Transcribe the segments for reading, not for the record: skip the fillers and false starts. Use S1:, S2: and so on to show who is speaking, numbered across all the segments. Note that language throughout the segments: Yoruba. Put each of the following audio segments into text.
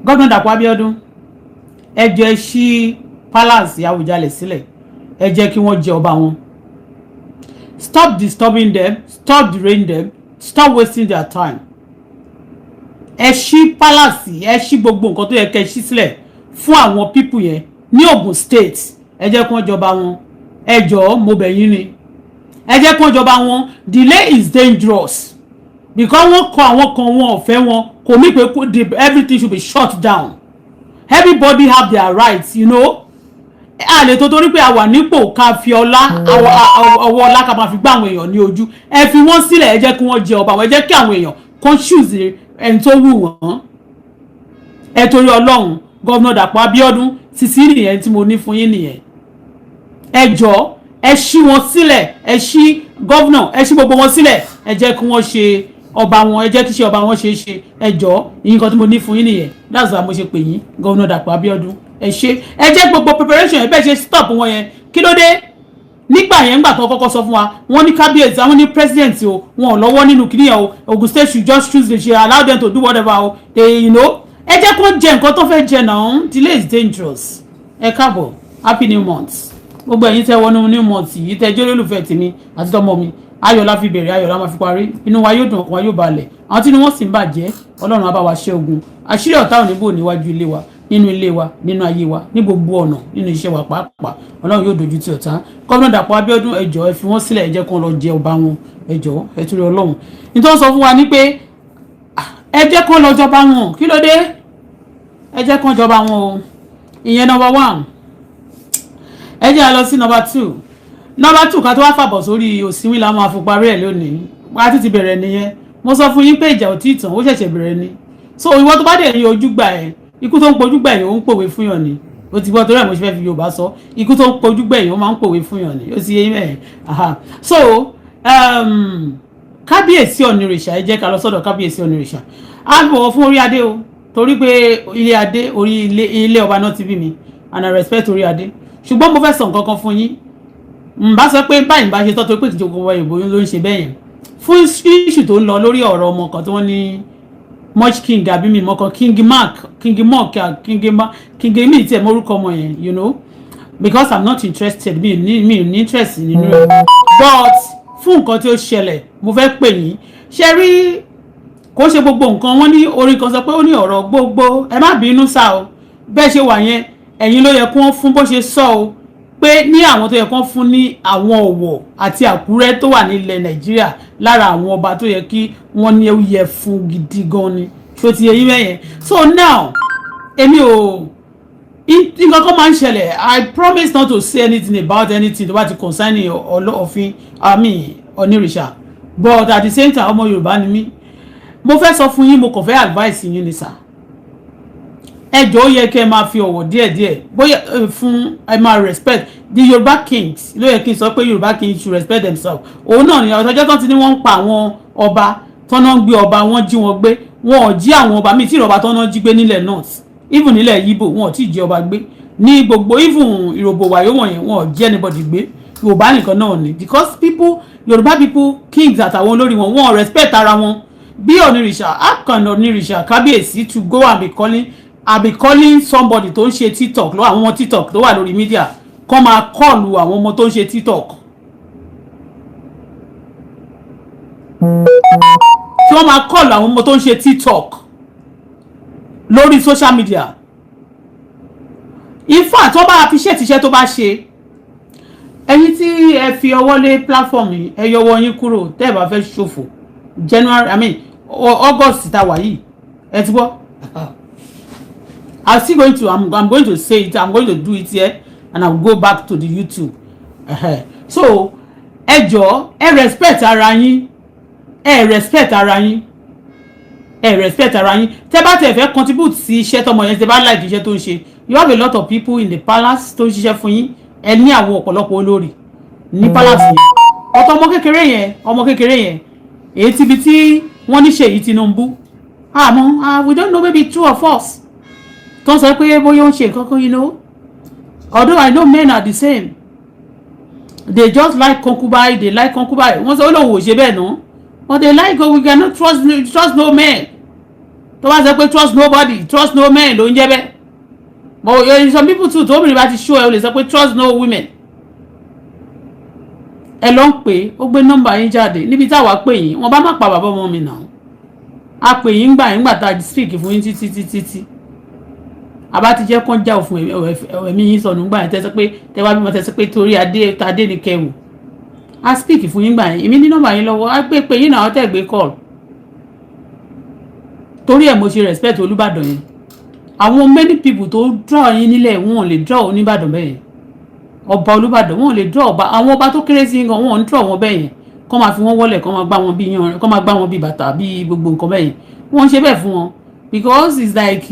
S1: Gómìnà Dàpọ̀ Abíọ́dún, ẹ jẹ́ ṣí palace Àwùjalẹ̀ sílẹ̀, ẹ jẹ́ kí wọ́n jẹ ọba wọn. Stop disturbing them, stop derailing them, stop wasting their time. Ẹ ṣí palace, ẹ ṣí gbogbo nǹkan tó yẹ kẹ́ ṣí sílẹ̀ fún àwọn people yẹn ní Ogun State. Ẹ jẹ́ kí wọ́n jọba wọn. Ẹ jọ̀ọ́, mo bẹ̀ yín ni, ẹ jẹ́ kí wọ́n jọba wọn. Delay is dangerous because wọ́n kọ àwọn kan, wọn ò fẹ́ wọn, kò mí pé everything should be shut down. Everybody have their rights. A lè tó torí pé a wà nípò ká fi ọlá, ọwọ́ ọlá, ká máa fi gbá àwọn èèyàn ní ojú. Ẹ fi wọ́n sílẹ̀, ẹ jẹ́ kí wọ́n jẹ ọba wọn, ẹ jẹ́ kí àwọn èèyàn kan choose ẹni tó wù wọ́n. Ẹ torí Ọlọ́run, Governor Dàpọ̀ Abíọ́dún, títí nìyẹn tí mo ní fún yín nìyẹn. Ẹ jọ̀ọ́, ẹ ṣí wọn sílẹ̀, ẹ ṣí governor, ẹ ṣí gbogbo wọn sílẹ̀, ẹ jẹ́ kí wọ́n ṣe ọba wọn, ẹ jẹ́ kí ṣe ọba wọn ṣe é ṣe. Ẹ jọ̀ọ́, nǹkan tí mo ní fún yín nìyẹn. That's why mo ṣe pè yín, Governor Dàpọ̀ Abíọ́dún. Ẹ ṣe, ẹ jẹ́ gbogbo preparation ẹ bẹ́ẹ̀ ṣe stop wọn yẹn. Kí ló dé nígbà yẹn? Ńgbà tó kọ́kọ́ sọ fún wa, wọ́n ní kábíyèsí, àwọn ní president o, wọn ò lọ́wọ́ nínú kìnìyàn o. Ogun State should just choose, they should allow them to do whatever o they you know. Ẹ jẹ́ kó jẹ nǹkan tó fẹ́ jẹ náà. Delay is dangerous. Ẹ káàbọ̀, happy new month. Gbogbo ẹ̀yin tẹ́ wọnú new month yìí, tẹ́ jẹ́ olólùfẹ́ tèmi àti tọmọ mi, ayọ̀ la fi bẹ̀rẹ̀, ayọ̀ la máa fi parí. Inú wa yóò dùn, ọkàn wa yóò balẹ̀. Àwọn tí inú wọn sì ń bàjẹ́, Ọlọ́run á bá wa ṣẹ́ ogun. Àṣírí ọ̀tá ò ní bò níwájú ilé wa, nínú ilé wa, nínú ayé wa, ní gbogbo ọ̀nà, nínú iṣẹ́ wa pàápàá. Ọlọ́run yóò dojú tì ọ̀tá. Gómìnà Dàpọ̀ Abíọ́dún, ẹ jọ̀ọ́, ẹ fi wọ́n sílẹ̀, ẹ jẹ́ kó lọ jẹ ọba wọn. Ẹ jọ̀ọ́, ẹ torí Ọlọ́run. Nítorí sọ fún wa ní pé ẹ jẹ́ kó lọ jọba wọn. Kí ló dé? Ẹ jẹ́ kó jọba wọn o. Ìyẹn number one. Ẹ jẹ́ a lọ sí number two. Number two, ká tó wá fàbọ̀ sórí òsínwìn la máa fi parí ẹ̀ lónìí. Wá títí bẹ̀rẹ̀ nìyẹn. Mo sọ fún yín pé ìjà ò tí ì tàn, ó ṣẹ̀ṣẹ̀ bẹ̀rẹ̀ ni. So ìwọ tó bá dẹ̀ ní ojú gbà ẹ̀, ikú tó ń pojú gbà yẹn, ó ń pòwe fún yàn ni. Ó ti gbọ́, torí ẹ̀ mo ṣe fẹ́ fi Yorùbá sọ. Ikú tó ń pojú gbẹ̀yìn, ó máa ń pòwe fún yàn ni. Ó ti yé mẹ́rin. So kábíyèsí Ọ̀nìrìṣà, ẹ jẹ́ ká lọ sọ́dọ̀ kábíyèsí Ọ̀nìrìṣà. Á bọ̀wọ̀ fún orí adé o, torí pé ilé adé, orí ilé ọba náà ti bí mi, and I respect orí adé. Ṣùgbọ́n mo fẹ́ sọ nǹkan kan fún yín. N bá sọ pé báyìí bá ṣe tọ́, torí pé kìí ṣe ìbò ló ń ṣe bẹ́ẹ̀ yẹn fún issue tó ń lọ lórí ọ̀rọ̀ ọmọ kan tí wọ́n ní much king àbí mi mọ́kàn, King Mark, King Mark, King Mark, King mi tiẹ̀ mórúkọ ọmọ yẹn, because I'm not interested. Mi ní interest nínú ẹ̀, but fún nǹkan tí ó ṣẹlẹ̀, mo fẹ́ pè yín. Ṣe rí, kó ṣe gbogbo nǹkan wọ́n ní orin kan sọ pé ó ní ọ̀rọ̀ gbogbo. Ẹ má bínú sá o. Bẹ́ẹ̀ ṣe wà yẹn, ẹ̀yin ló yẹ kó wọ́n fún bó ṣe sọ o, pé ní àwọn tó yẹ kó fún ní àwọn Ọ̀wọ̀ àti Àkúrẹ́ tó wà nílẹ̀ Nàìjíríà, lára àwọn ọba tó yẹ kí wọ́n ní, ó yẹ fún gidi gan ni. Ṣó ti yẹ yín mẹ́yẹn? So now, èmi ò, nǹkan kan máa ń ṣẹlẹ̀. I promise not to say anything about anything tó bá ti concern Ọlọ́ọ̀fin àmì Onírìṣà, but at the same time, ọmọ Yorùbá ni mí. Mo fẹ́ sọ fún yín, mo kàn fẹ́ advice yín ni sà. Ẹ jọ̀ọ́, ó yẹ kí ẹ máa fi ọ̀wọ̀ díẹ̀díẹ̀ bóyá fún, ẹ máa respect the Yorùbá kings. Ló yẹ kí n sọ pé Yorùbá kings should respect themselves. Òun náà ni ọjọ́ tó ti ní wọ́n ń pa àwọn ọba tọ́nà ń gbé ọba, wọ́n jí wọn gbé. Wọn ò jí àwọn ọba míì tí ìrọ̀bà tọ́nà jí gbé nílẹ̀ north, even nílẹ̀ Yíbò, wọn ò tí ì jí ọba gbé ní gbogbo, even Ìròbò wàyó wọ̀nyẹn, wọn ò jí anybody gbé. Yorùbá nìkan náà ni, because people, Yorùbá people, kings àtàwọn olórí wọn, wọn ò respect ara wọn. Bí Onírìṣà, how can Onírìṣà, kábíyèsí, to go and be calling somebody tó ń ṣe TikTok lọ́wọ́, àwọn ọmọ TikTok tó wà lórí media, kọ́ máa call àwọn ọmọ tó ń ṣe TikTok, kí wọ́n máa call àwọn ọmọ tó ń ṣe TikTok lórí social media? In fact, tó bá appreciate iṣẹ́ tó bá ṣe, ẹ̀yin tí ẹ fi ọwọ́ lé platform yìí, ẹ yọ ọwọ́ yín kúrò tẹ́ ẹ bá fẹ́ ṣòfò. January, I mean August tá wà yìí, ẹ ti gbọ́. I'm going to say it, I'm going to do it here and I will go back to the YouTube. So ẹ jọ̀ọ́, ẹ respect ara yín, ẹ respect ara yín, ẹ respect ara yín. Tẹ́ bá tẹ́ fẹ́ contribute sí iṣẹ́ tọmọ yẹn, tẹ́ bá like iṣẹ́ tó ń ṣe, you have a lot of people in the palace tó ń ṣiṣẹ́ fún yín. Ẹ ní àwọn ọ̀pọ̀lọpọ̀ olórí ní palace yẹn. Ọ̀tọ̀ ọmọ kékeré yẹn, ọmọ kékeré yẹn, èyí tíbi tí wọ́n ní Ṣèyí Tinubu, àmọ́ we don't know, maybe true or false, tó ń sọ pé bóyá ó ń ṣe nǹkan kan. Although I know men are the same, they just like concubine, they like concubine. Wọ́n sọ ó lóun ò ṣe bẹ́ẹ̀ náà, but they like, we cannot trust no man. Tó bá sọ pé trust nobody, trust no man ló ń jẹ́ bẹ́ẹ̀. But some people too, tó obìnrin bá ti show ẹ, o lè sọ pé trust no women. Ẹ lọ ń pè é, ó gbé nọ́mbà yín jáde níbi táwa pè yín. Wọ́n bá má pa bàbá ọmọ mi náà. A pè yín gbà yín gbà tá a speak fún yín títí títí tí àbá ti jẹ́ kán já òfin ẹ̀mí yín sọnù gbà yín, tẹ́sí pé tẹ́wá bímọ, tẹ́sí pé torí adé tadé ni kẹwù. A speak fún yín gbà yín, èmi ní nọ́mbà yín lọ́wọ́. A pè pé yín náà, tẹ̀ gbé call. Torí ẹ̀ mo ṣe respect Olúbàdàn yẹn. Àwọn many people tó draw yín nílẹ̀, wọn ò lè draw Oníbàdàn bẹ́ẹ̀ yẹn. Ọba Olúbàdàn, wọn ò lè draw ọba. Àwọn ọba tó kéré sí gan, wọn ò ń draw wọn bẹ́ẹ̀ yẹn, kọ́ máa fi wọ́n wọ́lẹ̀, kọ́ máa gbá wọn bí yan, kọ́ máa gbá wọn bí bàtà, bí gbogbo nǹkan bẹ́ẹ̀ yẹn. Wọ́n ń ṣe bẹ́ẹ̀ fún wọn because it's like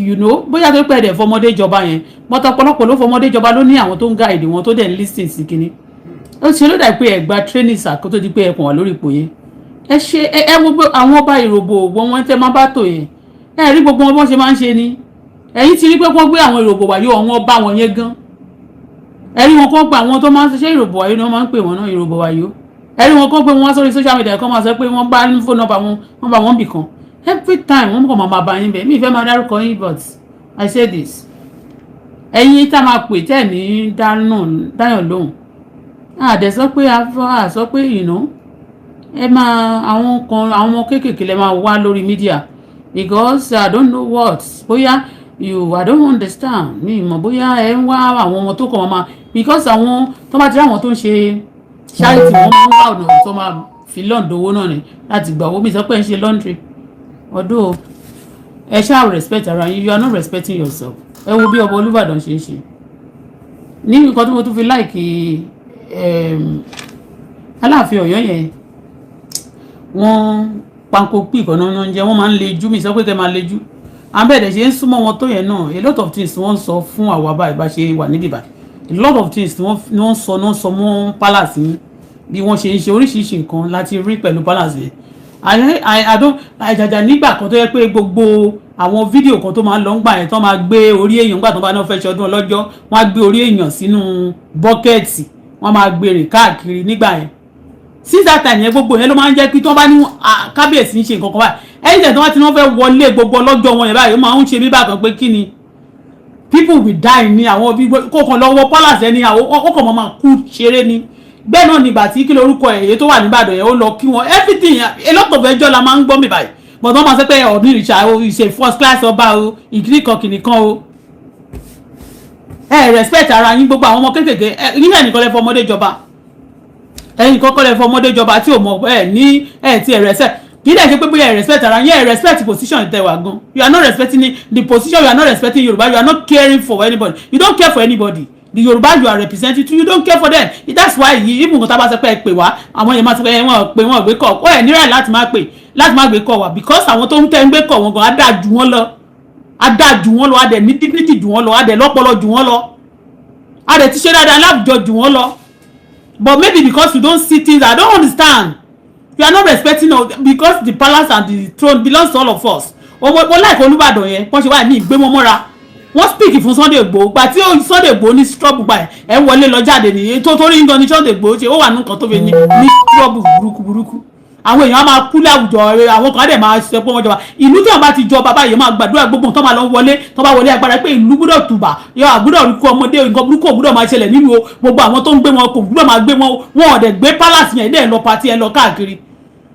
S1: bóyá tó pẹ́ dẹ̀ fọmọdé jọba yẹn, but ọ̀pọ̀lọpọ̀ ló fọmọdé jọba, ló ní àwọn tó ń guide wọn, tó dẹ̀ ń listen sí kinní. Ó ṣe ló dà pé ẹ gba training sà kó tó di pé ẹ kàn wá lórí ipò yẹn. Ẹ ṣe ẹ wo pé àwọn ọba Ìròbò wọn tẹ máa bá tò yẹn, ẹ rí gbogbo wọn bọ́n ṣe máa ń ṣe ni. Ẹ̀yin ti rí pé wọ́n gbé àwọn Ìròbò wáyé, àwọn ọba wọn yẹn gan, ẹ rí wọn kó pa àwọn tó máa ń ṣiṣẹ́ Ìròbò wáyé ni wọ́n máa ń pè wọ́n náà, Ìròbò wáyé. Ẹ rí wọn kó pé wọ́n sórí social media, kó máa sọ pé wọ́n bá phone number wọn, wọ́n bá wọn bì kan. Every time wọ́n kàn máa bá yín bẹ̀. Mí ìfẹ́ máa dárúkọ yín, but I say this, ẹ̀yin tá máa pè tẹ́ ní dáyàn lóhùn, àdẹ sọ pé a sọ pé ẹ máa àwọn kan, àwọn ọmọ kéékèèké lẹ máa wá lórí media, because I don't know what, bóyá you, I don't understand, mi mọ̀ bóyá ẹ ń wá àwọn ọmọ tó kàn wọ́n máa, because àwọn tó bá ti rí àwọn tó ń ṣe charity, wọ́n máa ń wá ọ̀nà tó máa fi launder owó náà ni láti gbà owó. Mi sọ pé ẹ ń ṣe laundry ọdún. Ẹ ṣáà respect ara yín. You are not respecting yourself. Ẹ wo bí ọba Olúbàdàn ṣe ń ṣe ní nǹkan tí mo tún fi like Aláàfin Ọ̀yọ́ yẹn. Wọ́n panko pí ìkànnà náà ń jẹ́, wọ́n máa ń lejú. Mi sọ pé kẹ́ máa lejú àbẹ̀dẹ̀ ṣe ń súnmọ́ wọn tó yẹn náà. A lot of things wọ́n ń sọ fún àwa báyìí bá ṣe wà níbí báyìí. A lot of things wọ́n sọ náà sọ mọ́ palace yín, bí wọ́n ṣe ń ṣe oríṣiríṣi nǹkan láti rí pẹ̀lú palace yẹn. I don't àjàjà nígbà kan tó yẹ pé gbogbo àwọn fídíò kan tó máa ń lọ ń gbà yẹn, tó máa gbé orí èèyàn gbà tó bá náà fẹ́ ṣọdún ọlọ́jọ́, wọ́n á gbé orí èèyàn sínú bucket, wọ́n máa gbé rìn káàkiri nígbà yẹn. Since that time yẹn, gbogbo yẹn ló máa ń jẹ́ kí tó bá ní kábíyèsí ń ṣe nǹkan kan báyìí, ẹ̀yìn tẹ̀ tó wá ti ní wọ́n fẹ́ wọlé gbogbo ọlọ́jọ́ wọn yẹn báyìí, ó máa ń ṣe bí bákan pé kí ni, people will die ní àwọn bí kò kàn lọ́wọ́ palace ẹni àwọn ó kàn máa kú ṣeré ni. Bẹ́ẹ̀ náà nígbà tí kí lorúkọ ẹ̀ èyí tó wà níbàdàn yẹn, ó lọ kí wọn, everything, a lot of ẹjọ́ la máa ń gbọ́ mi báyìí, but wọ́n máa sọ pé Ọọ̀ni ìrìṣà o ìṣe first class ọba o, ìkíní kan kìnì kan o. Ẹ respect ara yín. Gbogbo àwọn ọmọ kéékèèké ẹ nígbà nìkan lẹ fọmọdé jọba, ẹ̀yin kọ́kọ́ lẹ fọmọdé jọba tí ò mọ̀ ẹ ní ẹ ti ẹ respect. Kì í dẹ̀ ṣe pé bóyá ẹ respect ara yín, ẹ respect position tẹ wà gan. You are not respecting the position. You are not respecting Yorùbá. You are not caring for anybody. You don't care for anybody. The Yorùbá you are representing to, you don't care for them. That's why even nǹkan tá a bá sọ pé ẹ pè wá, àwọn yẹn máa sọ pé wọ́n pè, wọ́n gbé kọ̀ ó. Ẹ̀ nírẹ̀ láti má pè, láti má gbé kọ̀ wá, because àwọn tó ń tẹ́ ń gbé kọ̀ wọn gan á dáa jù wọ́n lọ, á dáa jù wọ́n lọ, á dẹ̀ ní dignity jù wọ́n lọ, á dẹ̀ lọ́pọlọ jù wọ́n lọ, á dẹ̀ ti ṣe dáadáa láwùjọ jù wọ́n lọ. But maybe because you don't see things, I don't understand, you are not respecting us, because the palace and the throne belongs to all of us. Mo like Olúbàdàn yẹn, wọ́n ṣe wá ní ìgbé wọn mọ́ra. Wọ́n speak fún Sunday Igboho gba tí Sunday Igboho ní trouble gbà ẹ̀ wọlé lọ jáde nìyẹn tó torí nǹkan ní Sunday Igboho ṣe ó wà nǹkan tó fi ní trouble burúkú burúkú. Àwọn èèyàn á máa kú láwùjọ, àwọn kan á dẹ̀ máa ṣe pé wọ́n jọba. Ìlú tí wọ́n bá ti jọba báyìí, máa gbàdúrà gbogbo tó máa lọ wọlé, tó bá wọlé agbára pé ìlú gbọ́dọ̀ tùbà yọ, àgbọ́dọ̀ rí kú ọmọdé, nǹkan burúkú ò gbọ́dọ̀ máa ṣẹlẹ̀ nílùú o. Gbogbo àwọn tó ń gbé wọn kò gbọ́dọ̀ máa gbé wọn. Wọn ò dẹ̀ gbé palace yẹn dẹ̀ lọ party, ẹ lọ káàkiri.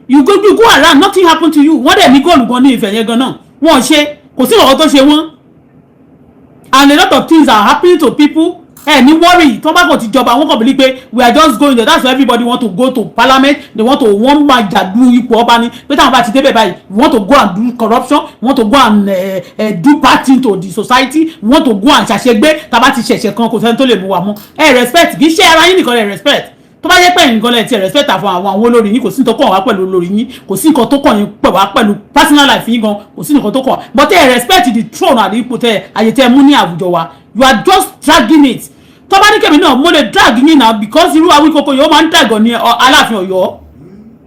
S1: You go around, nothing happen to you. Wọ́n dẹ̀ ní góòlù gan ní ìfẹ̀ yẹn gan náà, wọ́n ṣe kò sí ọ̀rọ̀ tó ṣe wọ́n. And a lot of things are happening to people. Ẹ ní worry tó bá kàn ti jọba, wọn kàn believe pé we are just going there. That's why everybody want to go to parliament. They want to, wọ́n máa jàdú ipò ọba ni pé táwọn bá ti débẹ̀ báyìí, we want to go and do corruption, we want to go and do bad thing to the society, we want to go and ṣàṣegbé. Tá bá ti ṣẹ̀ṣẹ̀ kan, kò sẹ́ni tó lè mú wa mú. Ẹ respect, kì í ṣe ara yín nìkan lẹ respect. Tó bá yẹ pé nǹkan lẹ ti respect àfọ àwọn olórí yín, kò sí nǹkan tó kàn wá pẹ̀lú olórí yín, kò sí nǹkan tó kàn yín pẹ̀ wá pẹ̀lú personal life yín gan, kò sí nǹkan tó kàn. But ẹ respect the throne àti ipò tẹ àyè tẹ mú ní àwùjọ wa. You are just dragging it. Tó bá ní kẹ́mi náà, mo lè drag yín náà, because irú Awíkókó yìí, ó máa ń drag ní Aláàfin Ọ̀yọ́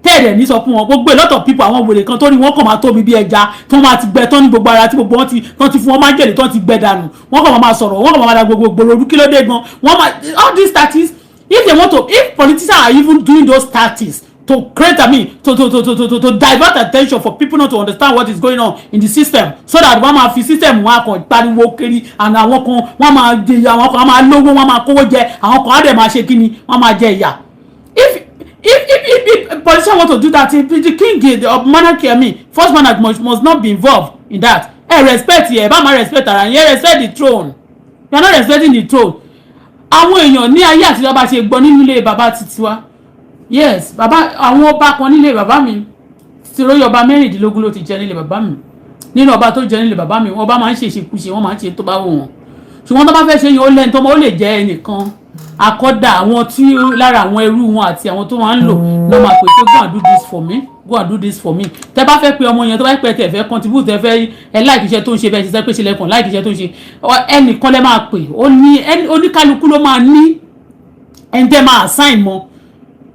S1: tẹ́ẹ̀dẹ̀ ní sọ fún wọn. Gbogbo a lot of people, àwọn wèrè kan tó ní wọ́n kàn máa tóbi bí ẹja, tó máa ti gbẹ tán ní gbogbo ara, tí gbogbo wọn ti tán ti fún wọn máa ń jèlè, tán ti gbẹ dànù, wọ́n kàn máa sọ̀rọ̀, wọ́n kàn máa da gbogbo gbòòrò. Kí ló dé gan? Wọ́n máa all these tactics, if they want to, if politicians are even doing those tactics, To create, I mean, to divert attention for people not to understand what is going on in the system, so that wọ́n máa fi system wọn kàn pariwo kiri, and àwọn kan wọ́n máa jẹ, àwọn kan máa lówó, wọ́n máa kówó jẹ, àwọn kan á dẹ̀ máa ṣe kíni, wọ́n máa jẹ ìyà. If politician want to do that, if the king, the monarchy, I mean, first monarch must not be involved in that. Ẹ respect yẹ, ẹ bá máa respect ara yẹn, respect the throne. You are not respecting the throne. Àwọn èèyàn ní ayé àtijọ́, bá ṣe gbọ́ nínú ilé bàbá titiwa, yes, bàbá, àwọn ọba kan nílé bàbá mi ti róyè. Ọba 16 ló ti jẹ nílé bàbá mi. Nínú ọba tó jẹ nílé bàbá mi, ọba máa ń ṣe ìṣekúṣe, wọ́n máa ń ṣe tó bá wù wọ́n, ṣùgbọ́n tó bá fẹ́ ṣe yẹn, ó lẹ́ni tó ó lè jẹ́ ẹnìkan akọ́dà àwọn tí lára àwọn ẹrú wọn àti àwọn tó máa ń lò lọ́ máa pè pé, "Go and do this for me, go and do this for me." Tẹ bá fẹ́ pe ọmọ yẹn, tó bá pẹ́ tẹ̀ fẹ́ contribute, tẹ fẹ́ ẹ like iṣẹ́ tó ń ṣe, bẹ́ẹ̀ ṣiṣẹ́ pé ṣe lẹ́kàn like iṣẹ́ tó ń ṣe, ẹnìkan lẹ́ máa pè. Ó ní oníkálukú ló máa ní ẹni tẹ́ máa assign mọ́.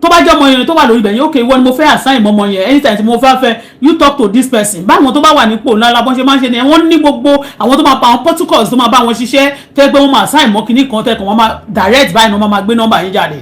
S1: Tó bá jẹ́ ọmọ yẹn tó wà lórí ibẹ̀ yẹn, "Okay, ìwọ ni mo fẹ́ assign mọ́ ọmọ yẹn. Anytime tí mo fẹ́ fẹ́, you talk to this person." Báwọn tó bá wà nípò ńlá la bọ́n ṣe máa ń ṣe ni. Wọ́n ní gbogbo àwọn tó máa pa àwọn protocols tó máa bá wọn ṣiṣẹ́, tẹ́ pé wọ́n máa assign mọ́ kinní kan, tẹ́ kàn wọ́n máa direct báyìí náà, wọ́n máa gbé nọ́mbà yín jáde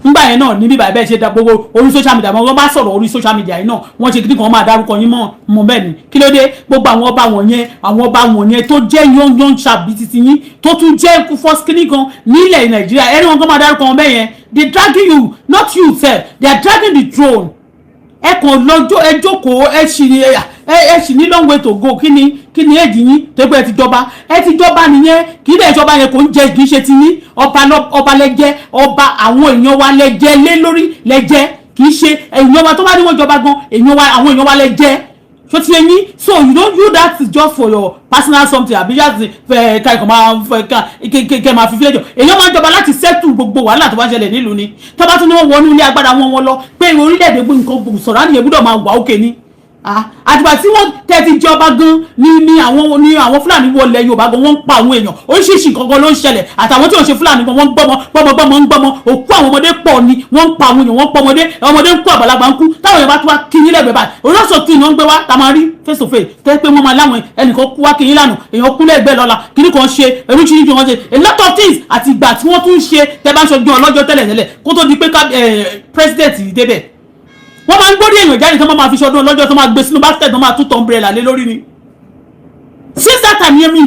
S1: ngbà yẹn náà. Níbí báyìí, bẹ́ẹ̀ ṣe da gbogbo orí social media, wọ́n bá sọ̀rọ̀ orí social media yìí náà, wọ́n ṣe kíní kan, wọ́n máa dárúkọ yín mọ́ mọ́. Bẹ́ẹ̀ ni. Kí ló dé? Gbogbo àwọn ọba wọ̀nyẹn, àwọn ọba wọ̀nyẹn tó jẹ́ young young sharp bíi titi yín, tó tún jẹ́ first kíní kan nílẹ̀ Nàìjíríà, ẹni wọn kan máa dárúkọ wọn bẹ́ẹ̀ yẹn. They dragging you, not you sef, they are dragging the throne. Ẹ kàn lọ́jọ́, ẹ jókòó, ẹ sì ní long way to go. Kí ni èjì yín tó pé ẹ ti jọba? Ẹ ti jọba nìyẹn. Kì í dẹ̀ jọba yẹn kò ń jẹ, kì í ṣe ti yín. Ọba ọba lẹ jẹ, ọba àwọn èèyàn wa lẹ jẹ lé lórí lẹ jẹ. Kì í ṣe èèyàn wa tó bá ní wọ́n jọba gan, èèyàn wa, àwọn èèyàn wa lẹ jẹ. So ti yẹn, so you don't do that just for your personal something, àbí just fẹ ká ikọ̀ máa fẹ ká kẹ máa fi fílẹ̀ jọ. Èèyàn máa ń jọba láti settle gbogbo wàhálà tó bá ṣẹlẹ̀ nílùú ni. Tó bá tún ní wọ́n wọnú ilé agbára wọn, wọn lọ pé orílẹ̀-èdè nǹkan sọ̀rọ̀ àníyàn gbọ́dọ̀ máa wà ókè ni. Àtìgbà tí wọ́n tẹ́ ti jọba gan ni àwọn Fúlàní wọlé Yorùbá gan, wọ́n ń pa àwọn èèyàn, oríṣiríṣi nǹkan gan ló ń ṣẹlẹ̀. Àtàwọn tí ò ṣe Fúlàní gan, wọ́n ń gbọ́mọ gbọ́mọ gbọ́mọ ń gbọ́mọ. Òkú àwọn ọmọdé pọ̀ ni wọ́n ń pa àwọn èèyàn, wọ́n ń pa ọmọdé, ọmọdé ń kú, àgbàlagbà ń kú. Táwọn èèyàn bá tún wá kí yín lẹ́gbẹ̀ẹ́ báyìí, oríṣiríṣi tí wọ́n ń gbé wá tá máa rí face to face, tẹ́ pé wọ́n máa láwọn ẹnìkan kú wá kí yín lánàá, èèyàn kú lẹ́gbẹ̀ẹ́ lọ́la, kíní kan ṣe oríṣiríṣi, wọn ṣe a lot of things. Àti ìgbà tí wọ́n tún ṣe, tẹ́ bá ń ṣojú ọlọ́jọ́ tẹ́lẹ̀ tẹ́lẹ̀, kó tó di pé president débẹ̀, wọ́n máa ń gbórí èèyàn jáde tó máa fi ṣọdún ọlọ́jọ́, tó máa gbé sínú basket, tó máa tún tọ́ umbrella lé lórí ni. Since that time yẹn, mi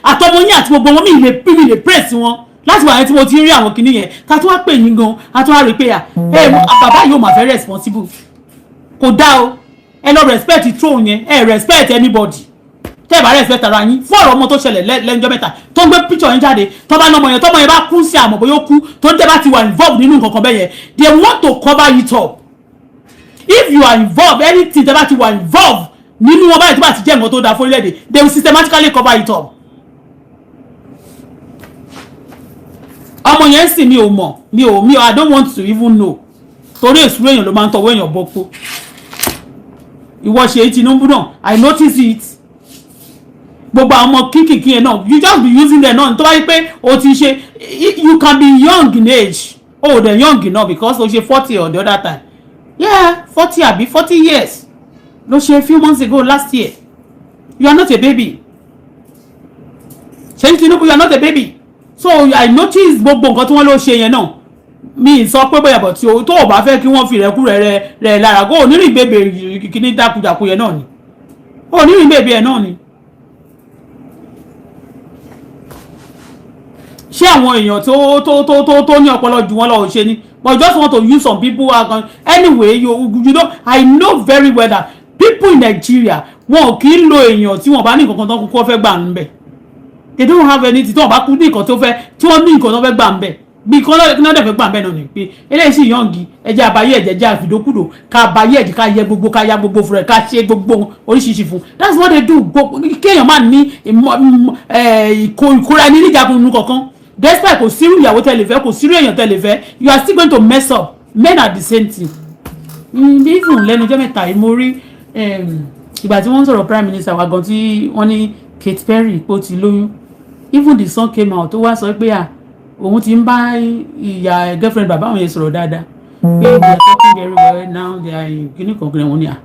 S1: àtọmọ yín àti gbogbo wọn, mi lè press wọn láti wà yẹn tí mo ti ń rí àwọn kinní yẹn. Ká tó wá pè yín gan, a tó wá rí pé à ẹ bàbá yóò máa fẹ́ responsible. Kò dá o. Ẹ lọ respect throne yẹn. Ẹ respect anybody tẹ́ ẹ bá respect ara yín. Fún ọ̀rọ̀ ọmọ tó ṣẹlẹ̀ lẹ́njọ́ mẹ́ta tó ń gbé picture yín jáde, tó bá ní ọmọ yẹn, tọ́mọ yẹn bá kú sí, àmọ́ bóyá ó kú, tó ń tẹ́ bá ti wà involved nínú nǹkan kan bẹ́ẹ̀ yẹn, they want to cover it up. If you are involved, anything tẹ́ bá ti wà involved nínú wọn báyìí, tó bá ti jẹ́ nǹkan tó dáa fún orílẹ̀-èdè, they will systematically cover it up. Ọmọ yẹn sì, mi ò mọ̀, mi ò I don't want to even know, torí èsúrò èèyàn ló máa ń tọwọ́ èèyàn bọ́pọ̀. Ìwọ ṣe Tinubu náà, I notice it. Gbogbo àwọn ọmọ kínkìnkín yẹn náà, you just be using them náà. Tó bá yí pé o ti ṣe, you can be young in age, oh, the young enough, because o ṣe 40 on the other time. Yeah, 40 àbí 40 years ló ṣe a few months ago, last year. You are not a baby, Ṣèyí Tinubu, you are not a baby. So I notice gbogbo nǹkan tí wọ́n ló ṣe yẹn náà. Mi sọ pé bóyá bọ̀ tí o tó o bá fẹ́ kí wọ́n fi rẹ̀kú rẹ̀ rẹ̀ lára kó onírìn bèbè kìíní dákúdàkú yẹn náà ni, onírìn bèbè yẹn náà ni. Ṣé àwọn èèyàn tó ní ọpọlọ jù wọ́n lọ ò ṣe ni? But you just want to use some people. Anyway, you know, I know very well that people in Nigeria, wọn ò kì í lo èèyàn tí wọn bá ní nǹkan kan tó kúkú fẹ́ gbà ń bẹ̀. They don't have anything. Tí wọn bá kú ní nǹkan tó fẹ́, tí wọ́n ní nǹkan tó fẹ́ gbà ń bẹ̀, bí kan náà dẹ̀ fẹ́ gbà ń bẹ̀ náà ni pé eléyìí sì young, ẹjẹ́ àbáyé ẹ̀jẹ̀ jẹ́ àfìdókùdò ká àbáyé ẹ̀jẹ̀, ká yẹ gbogbo, ká ya gbogbo fún rẹ̀, ká ṣe gbogbo oríṣiríṣi fún. That's what they do. Kéèyàn máa ní ìkóra ẹni níjàkùnrin kankan. Despite kò sírú ìyàwó tẹ́ lè fẹ́, kò sírú èèyàn tẹ́ lè fẹ́, you are still going to mess up. Men are the same thing. Even lẹ́nu ọjọ́ mẹ́ta yìí, mo rí ìgbà tí wọ́n ń sọ̀rọ̀ prime minister wa gan, tí wọ́n ní Kate Perry pé ó ti lóyún. Even the son came out, tó wá sọ pé à òun ti ń bá ìyá girlfriend bàbá òun yẹn sọ̀rọ̀ dáadáa, pé they are talking very well now, they are in kíní kan kìnìún. Ni à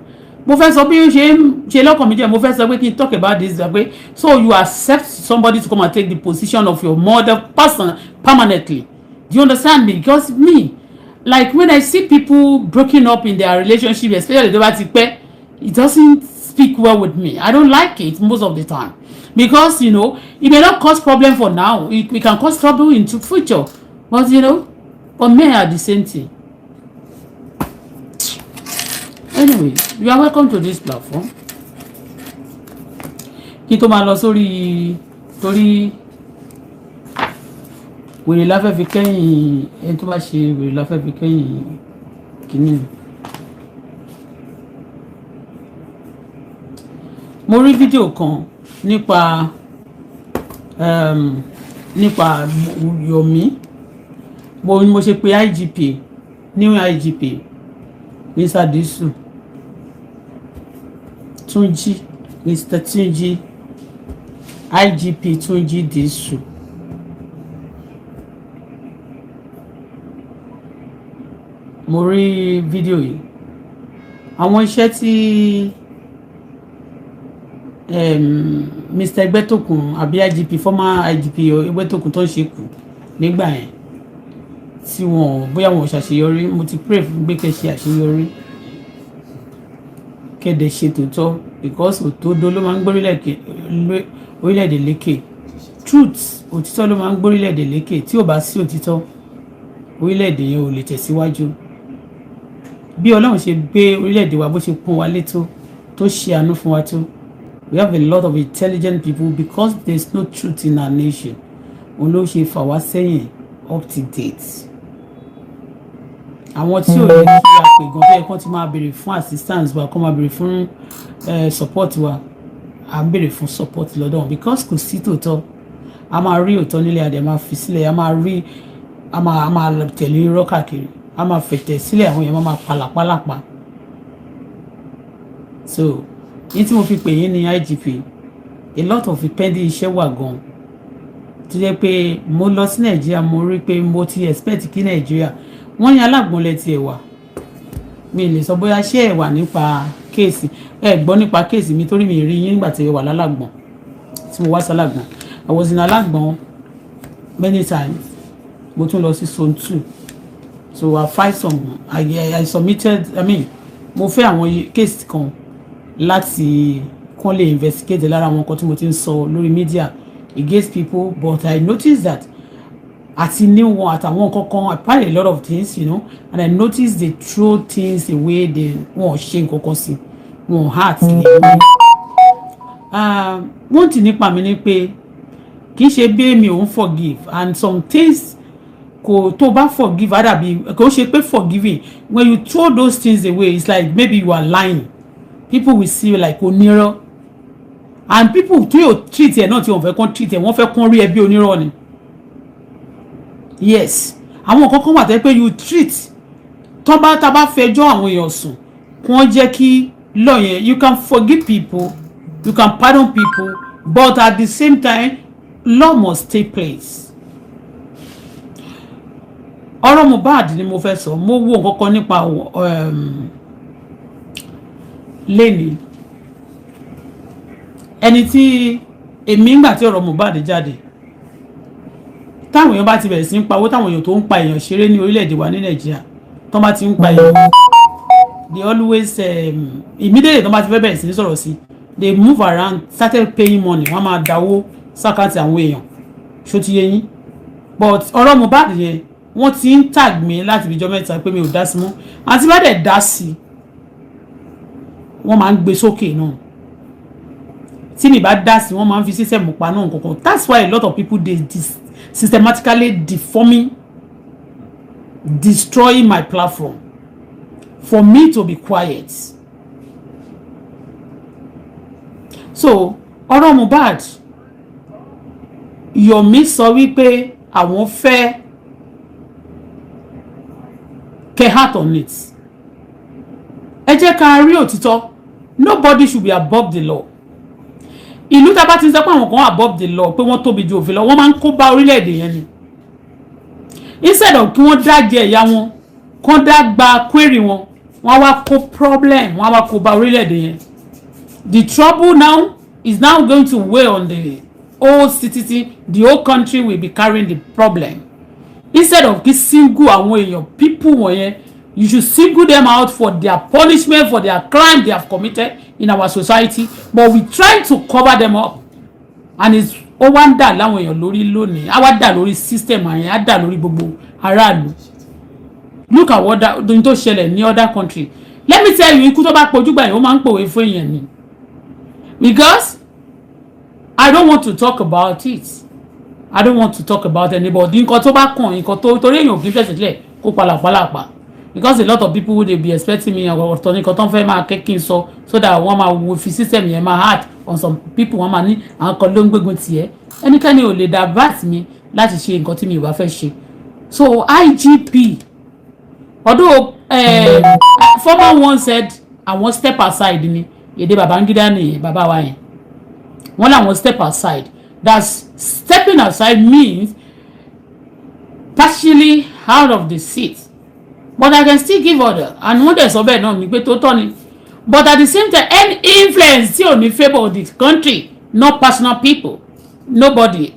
S1: mo fẹ́ sọ bí ó ṣe ń ṣe lọ́kàn mi jẹ́, mo fẹ́ sọ pé kí n talk about this, pé so you accept somebody to come and take the position of your mother person permanently? Do you understand me? Because me, Like when I see people broken up in their relationship, especially tó bá ti pẹ́, it doesn't speak well with me. I don't like it most of the time because it may not cause problem for now, it can cause trouble into future, but but men are the same thing. Anyway, you are welcome to this platform. Kí tó máa lọ sórí, torí wèrè la fẹ́ fi kẹ́yìn ẹni tó bá ṣe wèrè la fẹ́ fi kẹ́yìn kínní. Mo rí fídíò kan nípa Yomi. Mo ṣe pé IGP, new IGP, Mr. Disu Túnjí, Mr. Túnjí, IGP Túnjí Disu. Mo rí fídíò yìí, àwọn iṣẹ́ tí Mr. Ẹgbẹ́tókun àbí IGP, former IGP Ẹgbẹ́tókun tó ń ṣe kù nígbà yẹn, tí wọn bóyá wọn ò ṣàṣeyọrí. Mo ti pray fún gbé kẹ́ ṣe àṣeyọrí, kéde ṣe tòótọ́, because òtódó ló máa ń gbórílẹ̀ orílẹ̀-èdè lékè. Truth, òtítọ́ ló máa ń gbórílẹ̀-èdè lékè. Tí ò bá sí òtítọ́, orílẹ̀-èdè yẹn ò lè tẹ̀síwájú. Bí Ọlọ́run ṣe gbé orílẹ̀-èdè wa, bó ṣe pọ́n wa létó, tó ṣe àánú fún wa tó, we have a lot of intelligent people. Because there is no truth in our nation, òun ló ṣe fà wá sẹ́yìn up to date. Àwọn tí ò yẹ kí a pè gan, tó yẹ kán ti máa béèrè fún assistance wa, kán máa béèrè fún support wa, à ń béèrè fún support lọ́dọ̀ wọn because kò sí tòótọ́. A máa rí òótọ́ nílé, a dẹ̀ máa fi sílẹ̀. A máa rí, a máa tẹ̀lé irọ́ káàkiri, a máa fẹ̀tẹ̀ sílẹ̀, àwọn èèyàn máa palàpalàpà. So yín tí mo fi pè yín ní IGP, a lot of pending iṣẹ́ wà gan, tó jẹ́ pé mo lọ sí Nàìjíríà, mo rí pé mo ti expect kí Nàìjíríà, wọ́n ní alágbọ̀nlẹ̀ tiẹ̀ wà. Mi lè sọ bóyá ṣé ẹ wà nípa case, ẹ gbọ́ nípa case mi, torí mi rí yín nígbà tí ẹ wà lálàgbọ̀n, tí mo wá sálágbọ̀n. I was in Alágbọ̀n many times. Mo tún lọ sí zone 2, so I filed some, I submitted, I mean, mo fẹ́ àwọn case kan láti kán lè investigate lára àwọn nǹkan tí mo ti ń sọ lórí media against people. But I noticed that àti new one àtàwọn nǹkan kan, I find a lot of things, and I noticed they throw things away. They wọn ò ṣe nǹkan kan sí wọn heart lè mú. Wọ́n ti nípa mi ní pé kì í ṣe bí mi ò ń forgive, and some things kò tó bá forgive, á dàbí kò ṣe pé forgiving. When you throw those things away, it's like maybe you are lying. People will see you like onírọ́, and people tí yóò treat ẹ náà, tí wọ́n fẹ́ kàn treat ẹ, wọ́n fẹ́ kàn rí ẹ bí onírọ́ ni. Yes, àwọn nǹkan kan wà tẹ́ pé you treat tó bá tá bá fẹjọ́ àwọn èèyàn sùn, kí wọ́n jẹ́ kí law yẹn. You can forgive people, you can pardon people, but at the same time, law must take place. Ọ̀rọ̀ Mohbad ni mo fẹ́ sọ. Mo wo nǹkan kan nípa lẹ́ni ẹni tí èmi ńgbà tí ọ̀rọ̀ Mohbad jáde, táwọn èèyàn bá ti bẹ̀rẹ̀ sí ń pawó, táwọn èèyàn tó ń pa èèyàn ṣeré ní orílẹ̀-èdè wa ní Nàìjíríà, tó bá ti ń pa èèyàn, they always immediately tó bá ti fẹ́ bẹ̀rẹ̀ sí ní sọ̀rọ̀ sí, they move around, started paying money. Wọ́n máa dáwó sí account àwọn èèyàn. Ṣó ti yé yín? But ọ̀rọ̀ Mohbad yẹn, wọ́n ti ń tag mi láti ìjọ 3 pé mi ò dá sí mọ́. Àti bá dẹ̀ dá sí, wọ́n máa ń gbé sókè náà. Tí mi bá dá sí, wọ́n máa ń fi system pa náà kankan. That's why a lot of people dey systematically deforming, destroying my platform for me to be quiet. So ọ̀rọ̀ Mohbad, Yomi sọ wípé àwọn fẹ́ kẹ́ heart on it. Ẹ jẹ́ ká rí òtítọ́. Nobody should be above the law. Ìlú tá a bá ti ń sọ pé àwọn kan above the law, pé wọ́n tóbi ju òfin lọ, wọ́n máa ń kó bá orílẹ̀-èdè yẹn ni. Instead of kí wọ́n dájẹ́ ẹ̀yà wọn, kán dá gba query wọn, wọ́n wá kó problem, wọ́n wá kó bá orílẹ̀-èdè yẹn. The trouble now is now going to weigh on the whole city. The whole country will be carrying the problem. Instead of kí single àwọn èèyàn, people wọ̀nyẹn, you should single them out for their punishment, for their crime they have committed in our society, but we try to cover them up and it's ó wá ń dà láwọn èèyàn lórí lónìí, á wá dà lórí system àyẹn, á dà lórí gbogbo aráàlú. Look at what that tó ṣẹlẹ̀ ní other country. Let me tell you, ikú tó bá pojú gbà yẹn, ó máa ń pòwe fún èèyàn ni, because I don't want to talk about it. I don't want to talk about anybody. Nǹkan tó bá kàn, nǹkan tó torí èèyàn kì í fẹ̀sẹ̀ sílẹ̀ kó palàpalàpà, because a lot of people wey dey be expecting me, ọ̀tọ̀ nǹkan tó ń fẹ́ máa kẹ́ kí n sọ, so that wọ́n máa wo fi system yẹn máa hard on some people. Wọ́n máa ní àwọn kan ló ń gbégun tiẹ̀. Ẹnikẹ́ni ò lè divert mi láti ṣe nǹkan tí mi ò bá fẹ́ ṣe. So IGP, although former one said àwọn step aside ni, èdè Babangida nìyẹn, bàbá wa yẹn, wọ́n làwọn step aside. That's stepping aside means partially out of the seat, but I can still give order, and wọ́n dẹ̀ sọ bẹ́ẹ̀ náà ní pé tó tọ́ ni. But at the same time, any influence tí ò ní favour the country, not personal people, nobody.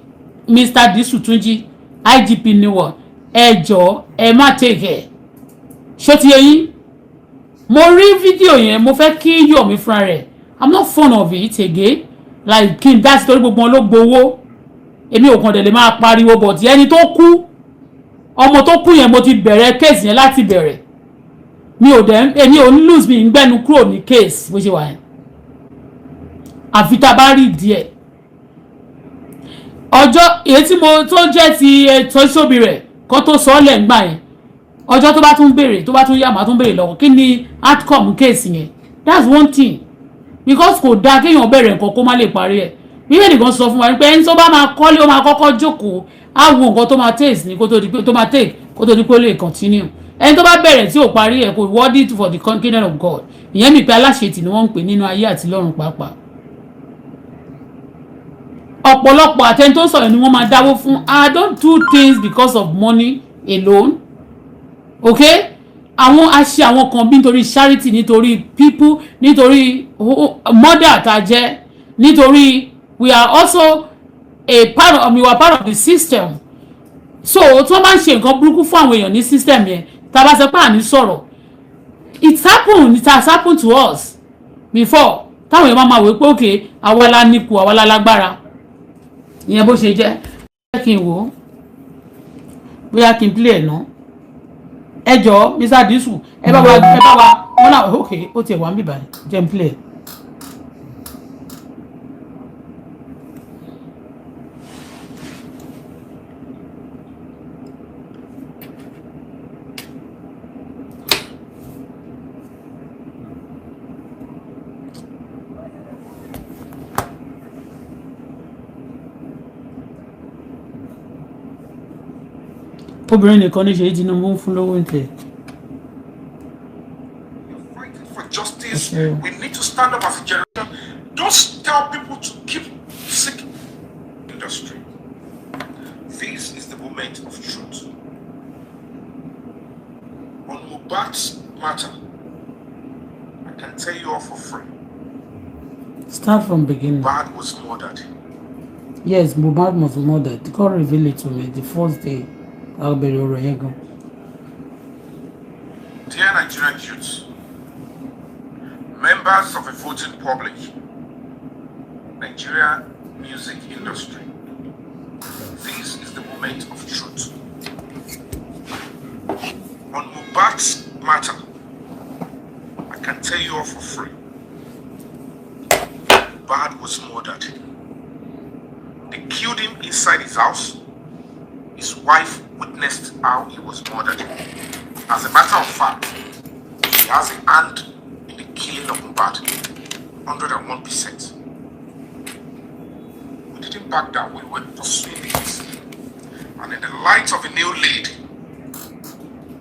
S1: Mr. Disu Tunji, IGP niwọ, ẹ jọ̀ọ́, ẹ má take ẹ. Ṣó ti yé yín? Mo rí fídíò yẹn, mo fẹ́ kí Yomi fúnra rẹ̀. I'm not fond of it again, like kí n dá sí, torí gbogbo wọn ló gbowó. Èmi ò kàn dẹ̀ lè máa pariwo, but ẹni tó kú, ọmọ tó kú yẹn, mo ti bẹ̀rẹ̀ case yẹn láti bẹ̀rẹ̀. Mi ò dẹ̀, èmi ò ń lose, mi ń gbẹ́nu kúrò ní case bó ṣe wà yẹn, àfi tá a bá rí díẹ̀. Ọjọ́ èyí tí mo tó jẹ́ ti ètò ìṣòbí rẹ̀ kó tó sọ ọ́ lẹ̀ ń gbà yẹn, ọjọ́ tó bá tún béèrè, tó bá tún yá, màá tún béèrè lọ́wọ́ kí ni outcome case yẹn. That's one thing, because kò dáa kéèyàn bẹ̀rẹ̀ nǹkan kó má lè parí ẹ̀. Bíbélì kan sọ fún wa pé ẹni tó bá máa kọ́lé, ó máa kọ́kọ́ jókòó, á wo nǹkan tó máa taste ní kó tó di pé tó máa take kó tó di pé ó lè continue. Ẹni tó bá bẹ̀rẹ̀ tí ò parí ẹ̀, kò worthy for the kingdom of God. Ìyẹn mi pé aláṣetì ni wọ́n ń pè nínú ayé àti lọ́run pàápàá. Ọ̀pọ̀lọpọ̀ àtẹni tó sọ̀rọ̀ ni wọ́n máa dáwó fún. I don't do things because of money alone, okay? Àwọn aṣe àwọn kan bí nítorí charity, nítorí people, nítorí mother tá a jẹ́, nítorí we are also a part of, we are part of the system. So tí wọ́n bá ń ṣe nǹkan burúkú fún àwọn èèyàn ní system yẹn, tá a bá sọ pé àní sọ̀rọ̀, it happen, it has happened to us before, táwọn èèyàn máa ma wò pé okay, àwa la nípò, àwa la lágbára. Ìyẹn bó ṣe jẹ́. Jẹ́ kí n wò ó bóyá kí n play ẹ̀ ná. Ẹ jọ̀ọ́, Mr. Disu, ẹ bá wa wọn náà. Ok, ó tiẹ̀ wá ń bìbà, jẹ́ n play ẹ̀. Obìnrin nìkan ní Ṣèyí Tinubu ń fún lówó ń tẹ̀.
S2: Fighting for justice. We need to stand up as a generation. Don't tell people to keep seeking industry. This is the moment of truth. On Mohbad's matter, I can tell you all for free.
S1: Start from beginning.
S2: Mohbad was murdered.
S1: Yes, Mohbad was murdered. God revealed it to me the first day. Bẹ̀rẹ̀ ọ̀rọ̀ yẹn gan.
S2: Dear Nigerian youths, members of a voting public, Nigeria music industry, this is the moment of truth. On Mohbad's matter, I can tell you all for free. Mohbad was murdered. They killed him inside his house. His wife witnessed how he was murdered. As a matter of fact, she has a hand in the killing of Mohbad. 101%. We didn't back down. We were pursuing the case. And in the light of a new lead,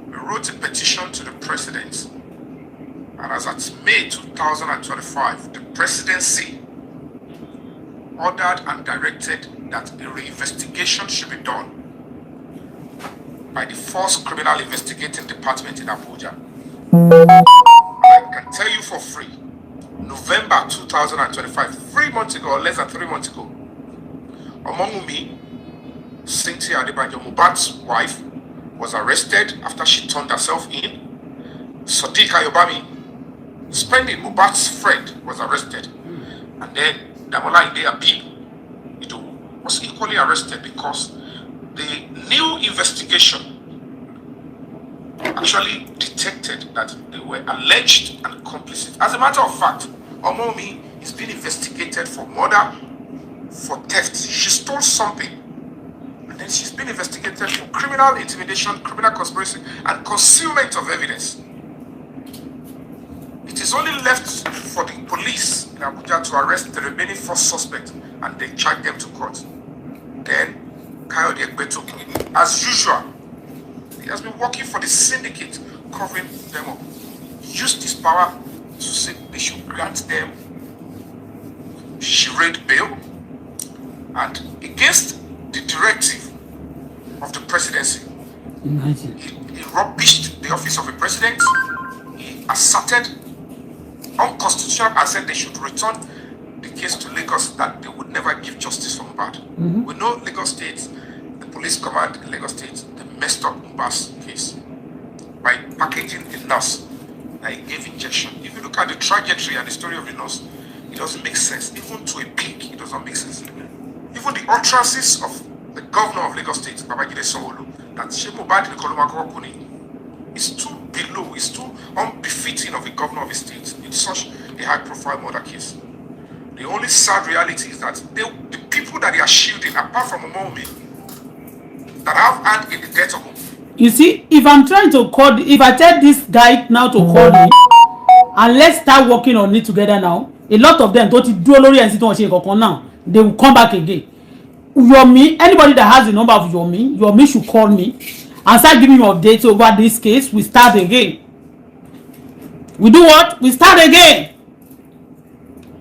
S2: we wrote a petition to the president. And as at May 2025, the presidency ordered and directed that a reinvestigation should be done by the Force Criminal Investigating Department in Abuja. And I can tell you for free, November 2025, 3 months ago, or less than 3 months ago, Omowunmi, Cynthia Adebanjo, Mohbad's wife, Was arrested after she turned herself in. Sadiq Ayobami, Spending, Mohbad's friend, was arrested. And then Damola Inde Abib Idowu was equally arrested because the new investigation actually detected that they were alleged and complicit. As a matter of fact, Omomi is being investigated for murder, for theft. She stole something. And then she's been investigated for criminal intimidation, criminal conspiracy, and concealment of evidence. It is only left for the police in Abuja to arrest the remaining four suspects and then charge them to court. Then, Kayode Egbetokun, as usual, he has been working for the syndicate covering them up. Used his power to say they should grant them charade bail and against the directive of the presidency.
S1: Imagine.
S2: He rubbished the office of the president. He asserted unconstitutional and said they should return the case to Lagos, that they would never give justice for Mohbad. We know Lagos State, the police command in Lagos State, they messed up Mohbad's case by packaging a nurse that he gave injection. If you look at the trajectory and the story of the nurse, it doesn't make sense. Even to a pig, it doesn't make sense. Even the utterances of the governor of Lagos State, Babajide Sanwo-Olu, that ṣé Mohbad nìkan ló máa kọ́kọ́ kú ni, is too below, is too unbefitting of a governor of a state in such a high profile murder case. The only sad reality is that the people that they are shielding, apart from Omomi, that have hand in the death of
S1: You see, if I'm trying to call, if I tell this guy now to call me and let's start working on it together now, a lot of them tó ti dúró lórí ẹ̀ sí tí wọ́n ṣe nǹkan now, they will come back again. Yomi, anybody that has the number of Yomi, Yomi should call me and start giving me updates over this case. We start again. We do what? We start again.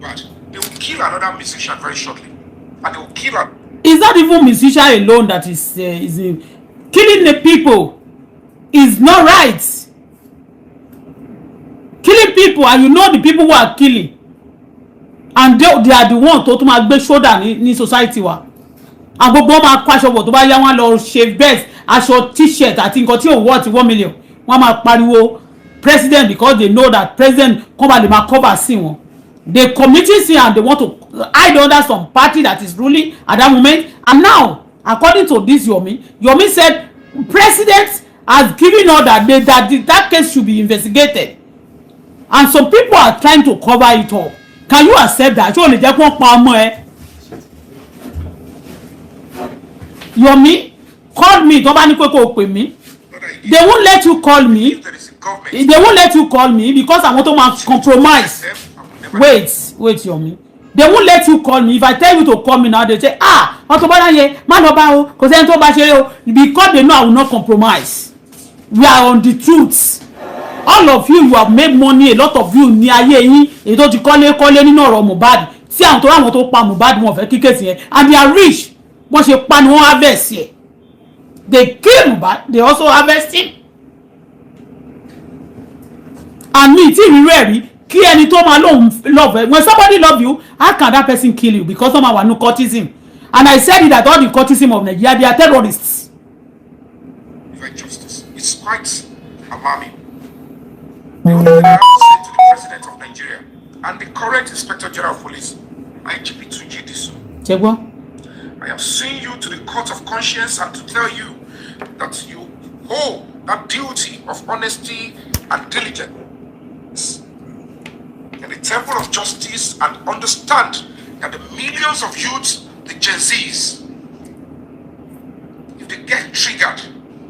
S2: Mohbad, they will kill another musician very shortly. And they will kill an
S1: It's not even musician alone that is killing the people is not right. Killing people, and you know the people who are killing, and they are the one tó tún máa gbé shoulder ní society wa. And gbogbo wọn máa kó aṣọ bọ̀, tó bá yá, wọn lọ ṣe vest, aṣọ T-shirt àti nǹkan tí ò worth 1 million. Wọn máa pariwo president because they know that president kọ́ bá lè máa cover sí wọn. They committing sin and they want to hide under some party that is ruling at that moment. And now, according to this Yomi, Yomi said president has given order that case should be investigated and some people are trying to cover it up. Can you accept that? Ṣé o lè jẹ́ kó pa ọmọ ẹ? Yomi, call me. Tó bá ní pé kó o pè mí,
S2: another
S1: they won't let you call me.
S2: If there is a government,
S1: They won't let you call me because àwọn tó máa compromise.
S2: them, I will never
S1: Wait, wait, Yomi, they won't let you call me. If I tell you to call me now, they say, "Ah, Auto Bola yẹn, má lọ bá o, kò sẹ́ni tó bá ṣeré o," because they know I will not compromise. We are on the truth. All of you, you have made money, a lot of you ní ayé yín, èyí tó ti kọ́lé kọ́lé nínú ọ̀rọ̀ Mohbad, tí àwọn tó ráwọn tó pa Mohbad, wọn fẹ́ kí case yẹn, and they are rich. Wọ́n ṣe pa ni wọ́n harvest yẹ. They kill Mohbad, they also harvest him. And me tí ìrírí ẹ̀ rí kí ẹni tó máa lóun love ẹ. When somebody love you, how can that person kill you? Because wọ́n máa wà ní cultism, and I said it that all the cultism of Nigeria, they are terrorists.
S2: Justice. It's quite alarming. The only thing I have to say to the president of Nigeria and the current Inspector General of Police, IGP Tunji Disu,
S1: Ṣé gbọ́?
S2: I am suing you to the court of conscience and to tell you that you owe that duty of honesty and diligence in the temple of justice and understand that the millions of youths, the Gen Zs, if they get triggered,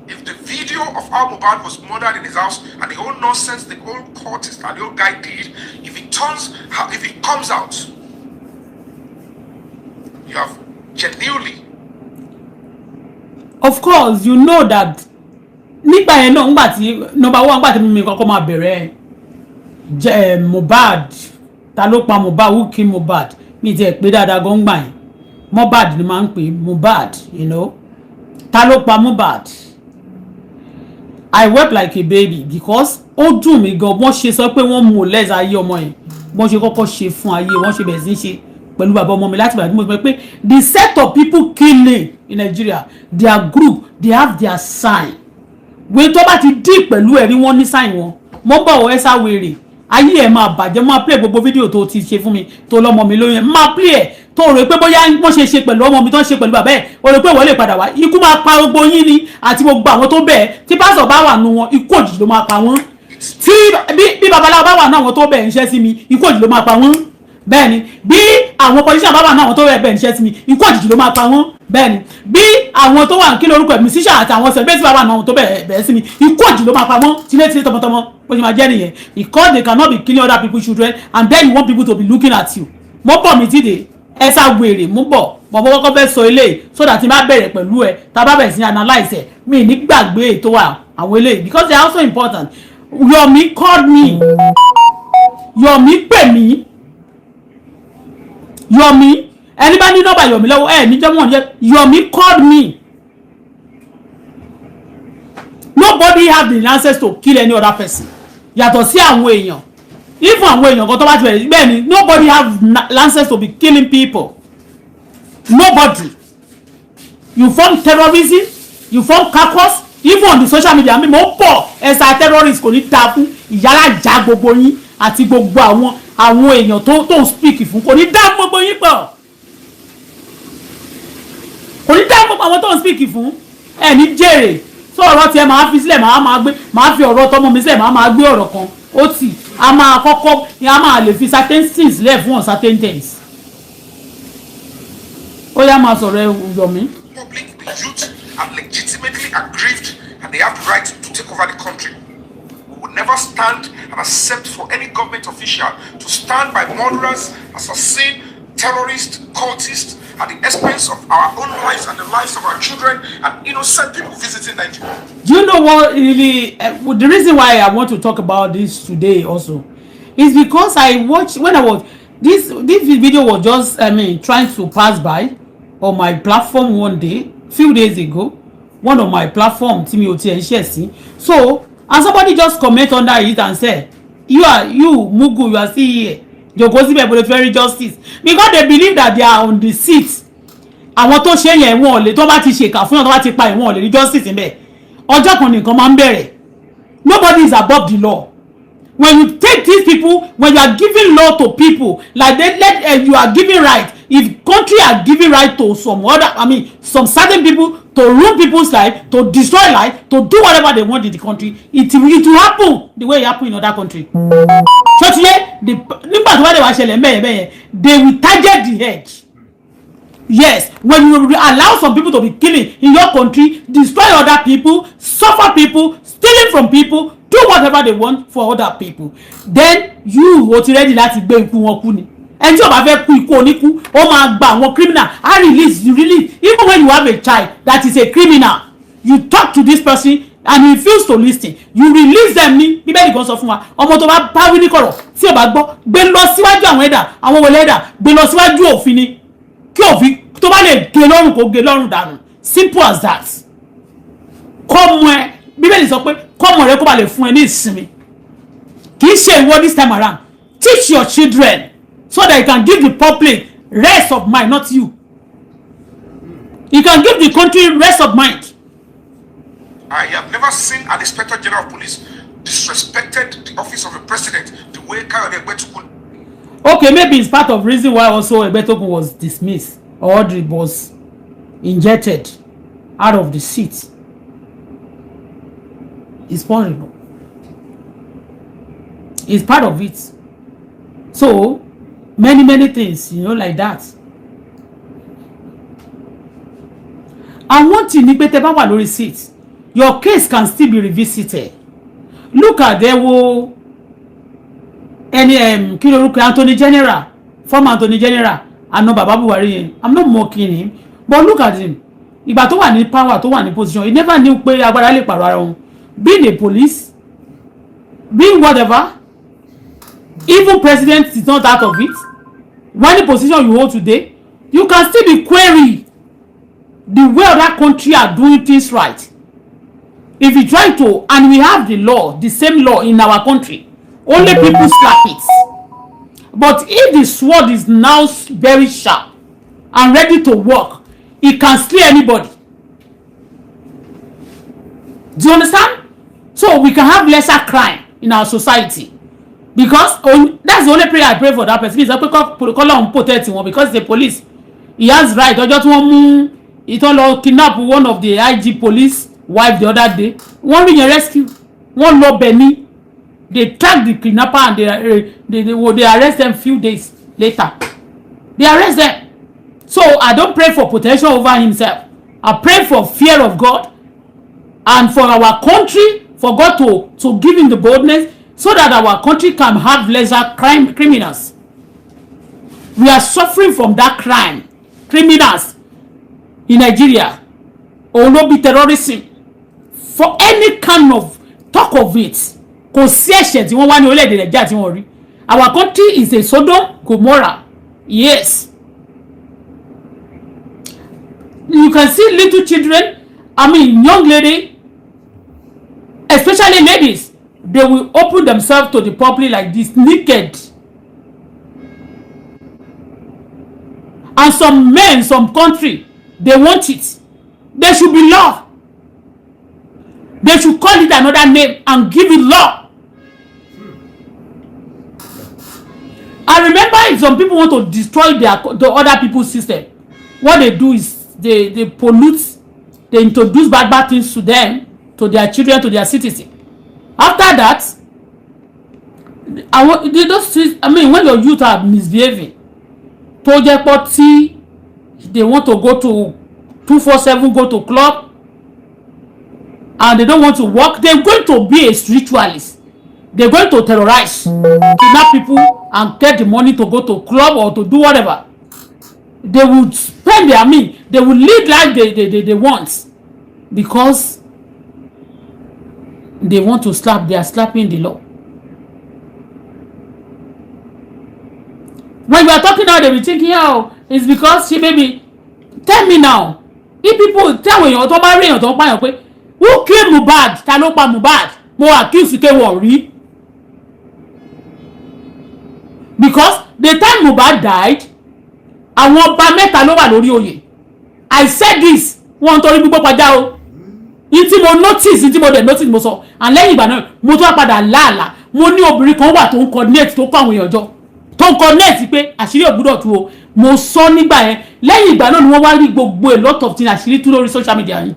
S2: if the video of how Mohbad was murdered in his house and the whole nonsense the whole cultist and the old guy did, if it comes out, you have genuinely
S1: Of course, you know that nígbà yẹn náà, ńgbà tí number one, ńgbà tí mímí kọ́kọ́ máa bẹ̀rẹ̀ jẹ́ Mohbad, ta ló pa Mohbad, who kill Mohbad, mi ti ẹ̀ pé dáadáa gan gbà yẹn. Mohbad ni máa ń pè Mohbad, ta ló pa Mohbad. I wept like a baby because ó dùn mí gan. Wọ́n ṣe sọ pé wọ́n molest ayé ọmọ yẹn, wọ́n ṣe kọ́kọ́ ṣe fún ayé, wọ́n ṣe bẹ̀rẹ̀ sí ṣe pẹ̀lú bàbá ọmọ mi. Láti bàbá mi sọ pé the set of people killing in Nigeria, their group, they have their sign. Wé tó bá ti dí pẹ̀lú ẹ̀rí wọn ní sáìn wọn. Mo ń bọ̀ wọ ẹ́sà wèrè, ayé ẹ̀ máa bàjẹ́. Máa play gbogbo fídíò tó ti ṣe fún mi, tó lọ́mọ mi lóyún ẹ̀, máa play ẹ̀, tó rò pé bóyá wọ́n ṣe ṣe pẹ̀lú ọmọ mi, tó ń ṣe pẹ̀lú bàbá ẹ̀, o rò pé wọ́n lè padà wá. Ikú máa pa gbogbo yín ni àti gbogbo àwọn tó bẹ̀ ẹ́. Tí pásọ̀ bá wà nù wọn, ikú òjijì ló máa pa wọ́n. Tí bí babaláwo bá wà nù àwọn tó bẹ̀ ń ṣẹ́ sí mi, ikú òjijì ló máa pa wọ́n. Bẹ́ẹ̀ ni. Bí àwọn politician bá wà nù àwọn tó bẹ̀ ń ṣẹ́ sí mi, ikú òjijì ló máa pa wọ́n. Bẹ́ẹ̀ ni. Bí àwọn tó wà, kí lórúkọ ẹ̀, musician àti àwọn celebrity bá wà nù àwọn tó bẹ̀ sí mi, ikú òjijì ló máa pa wọ́n, tilétilé, tọmọtọmọ. Bó ṣe máa jẹ́ nìyẹn, because they cannot be killing other people's children and then you want people to be looking at you. Mo bọ̀ mí tíde ẹ sá wèrè, mú bọ̀ bọ̀ kọ́kọ́ fẹ́ sọ eléyìí so that tí n bá bẹ̀rẹ̀ pẹ̀lú ẹ, tá a bá bẹ̀rẹ̀ sí analyse ẹ̀, mi ní gbàgbé ètò wa àwọn eléyìí, because they are also important. Yomi called me. Yomi pè mí. Yomi, ẹni bá ní nọ́mbà Yomi lọ́wọ́ ẹ níjọ́ mọ̀ ní. Yomi called me. Nobody have the license to kill any other person yàtọ̀ sí àwọn èèyàn, even àwọn èèyàn kan tó bá ti bẹ̀rẹ̀. Bẹ́ẹ̀ ni, nobody have license to be killing people, nobody. You form terrorism, you form caucus, even on the social media. Mi mo ń bọ̀. Ẹ̀sà terrorist, kò ní dáa fún ìyálàjà gbogbo yín àti gbogbo àwọn èèyàn tó ń speak fún. Kò ní dáa fún gbogbo yín pọ̀, kò ní dáa fún gbogbo àwọn tó ń speak fún ẹ ní jèrè. Tó ọ̀rọ̀ tiẹ̀ máa fi sílẹ̀, máa máa gbé, máa fi ọ̀rọ̀ tọmọ mi sílẹ̀, máa máa gbé ọ̀rọ̀ kan ó tì. A máa kọ́kọ́ a máa lè fi certain things lẹ̀ fún uncertain things. Ó yá, máa sọ̀rọ̀ ẹ, Yomi.
S2: Public, the youth are legitimately aggrieved and they have the right to take over the country. We will never stand and accept for any government official to stand by murderers, assassins, terrorists, cultists at the expense of our own lives and the lives of our children and innocent people visiting Nigeria.
S1: Do you know what really, the reason why I want to talk about this today also is because I watched when I was this video was just, I mean, trying to pass by on my platform one day, few days ago, one of my platform tí mi ò tiẹ̀ ń ṣẹ̀ sí. So, and somebody just comment under it and say, "You are, you mugu, you are still here." Jòkó síbẹ̀ bó very justice, because they believe that they are on the seat. Àwọn tó ṣe yẹn, wọn ò lè, tó bá ti ṣèkà fún yàn, tó bá ti pa ìwọ̀n, ò lè rí justice níbẹ̀. Ọjọ́ kan nìkan máa ń bẹ̀rẹ̀. Nobody is above the law. When you take these people, when you are giving law to people like they let you are giving right, if country are giving right to some other, I mean, some certain people to ruin people's life, to destroy life, to do whatever they want in the country, it will happen the way it happen in other country. So ti yé nígbà tó bá dé wá ṣẹlẹ̀ mẹ́yẹ̀ mẹ́yẹ̀, they will target the head. Yes, when you allow some people to be killing in your country, destroy other people, suffer people, stealing from people, do whatever they want for other people, then you o ti ready láti gbé ikú wọn kú ni. Ẹni tí o bá fẹ́ kú ikú oníkú, ó máa gba àwọn criminal á release you, release. Even when you have a child that is a criminal, you talk to this person and he refuse to listen, you release them ní. Bíbélì kan sọ fún wa, ọmọ tó bá bá wí ní kọ̀rọ̀ tí o bá gbọ́, gbé lọ síwájú àwọn ẹ̀dà, àwọn wọlé ẹ̀dà, gbé lọ síwájú òfin ni, kí òfin tó bá lè gé lọ́rùn, kó gé lọ́rùn dànù. Simple as that. Kọ́mọ ẹ, Bíbélì sọ pé kọ́mọ rẹ kó ba lè fún ẹ ní ìsinmi, kì í ṣe ìwọ. This time around, teach your children so that you can give the public rest of mind, not you. You can give the country rest of mind.
S2: I have never seen an Inspector General of Police disrespected the office of the president the way Kayode Egbetokun.
S1: Okay, maybe it's part of reason why also Egbetokun was dismissed or was injected out of the seat. It's possible. It's part of it. So many, many things, like that. And one thing ni pé tẹ́ bá wà lórí seat, your case can still be revisited. Look at there wo ẹni kí lorúkọ, Attorney General, former Attorney General àná, bàbá Buhari yẹn. I'm not mocking him, but look at him. Ìgbà tó wà ní power, tó wà ní position, he never knew pé agbára lè pààrọ̀ ara wọn. Being a police, being whatever, even president is not out of it. When the position you hold today, you can still be queried the way other country are doing things right. If you try to, and we have the law, the same law in our country, only people slap it. But if the sword is now very sharp and ready to work, it can slay anybody. Do you understand? So we can have lesser crime in our society, because that's the only prayer I pray for that person. Sọ pé kọ́lọ́hún protect wọn, because the police, he has right. Ọjọ́ tí wọ́n mú ìtàn lọ kidnap one of the IG police wife the other day, wọ́n rí yẹn rescue, wọ́n lọ bẹ̀ ní, they track the kidnapper and they arrest them. Few days later, they arrest them. So I don't pray for protection over himself. I pray for fear of God and for our country, for God to give him the boldness so that our country can have lesser crime, criminals. We are suffering from that crime, criminals in Nigeria. Òun ló bí terrorism for any kind of talk of it. Kò sí ẹ̀ṣẹ̀ tí wọ́n wá ní orílẹ̀-èdè Nàìjíríà tí wọ́n rí. Our country is a Sodom Gomorrah. Yes, you can see little children, I mean, young lady, especially ladies, they will open themselves to the public like this, naked. And some men, some country, they want it. There should be law. They should call it another name and give it law. I remember if some people want to destroy the other people's system, what they do is they pollute, they introduce bad bad things to them, to their children, to their citizens. After that, I want those, I mean, when your youth are misbehaving, tó jẹ́ pọ́ tí they want to go to 247, go to club, and they don't want to work, they're going to be a spiritualist. They're going to terrorize, kidnap people and get the money to go to club or to do whatever. They will spend their, I mean, they will live life they want, because they want to slap, they are slapping the law. When you are talking now, they be thinking, oh, it's because she maybe. Tell me now, if people tell èèyàn tó bá rí èèyàn tó ń pààyàn pé who kill Mohbad, ta ló pa Mohbad, mo accuse K1 rí, because the time Mohbad died, àwọn ọba mẹ́ta ló wà lórí oyè. I said this, wọ́n torí gbígbó pajá o. Ní tí mo notice, ní tí mo dẹ̀ notice, mo sọ. And lẹ́yìn ìgbà náà, mo tún wá padà láàlà. Mo ní obìnrin kan wà tó ń coordinate, tó kọ́ àwọn èèyàn jọ, tó ń coordinate pé àṣírí ò gbúdọ̀ tú o. Mo sọ nígbà yẹn. Lẹ́yìn ìgbà náà ni wọ́n wá rí gbogbo a lot of things, àṣírí tú lórí social media yìí,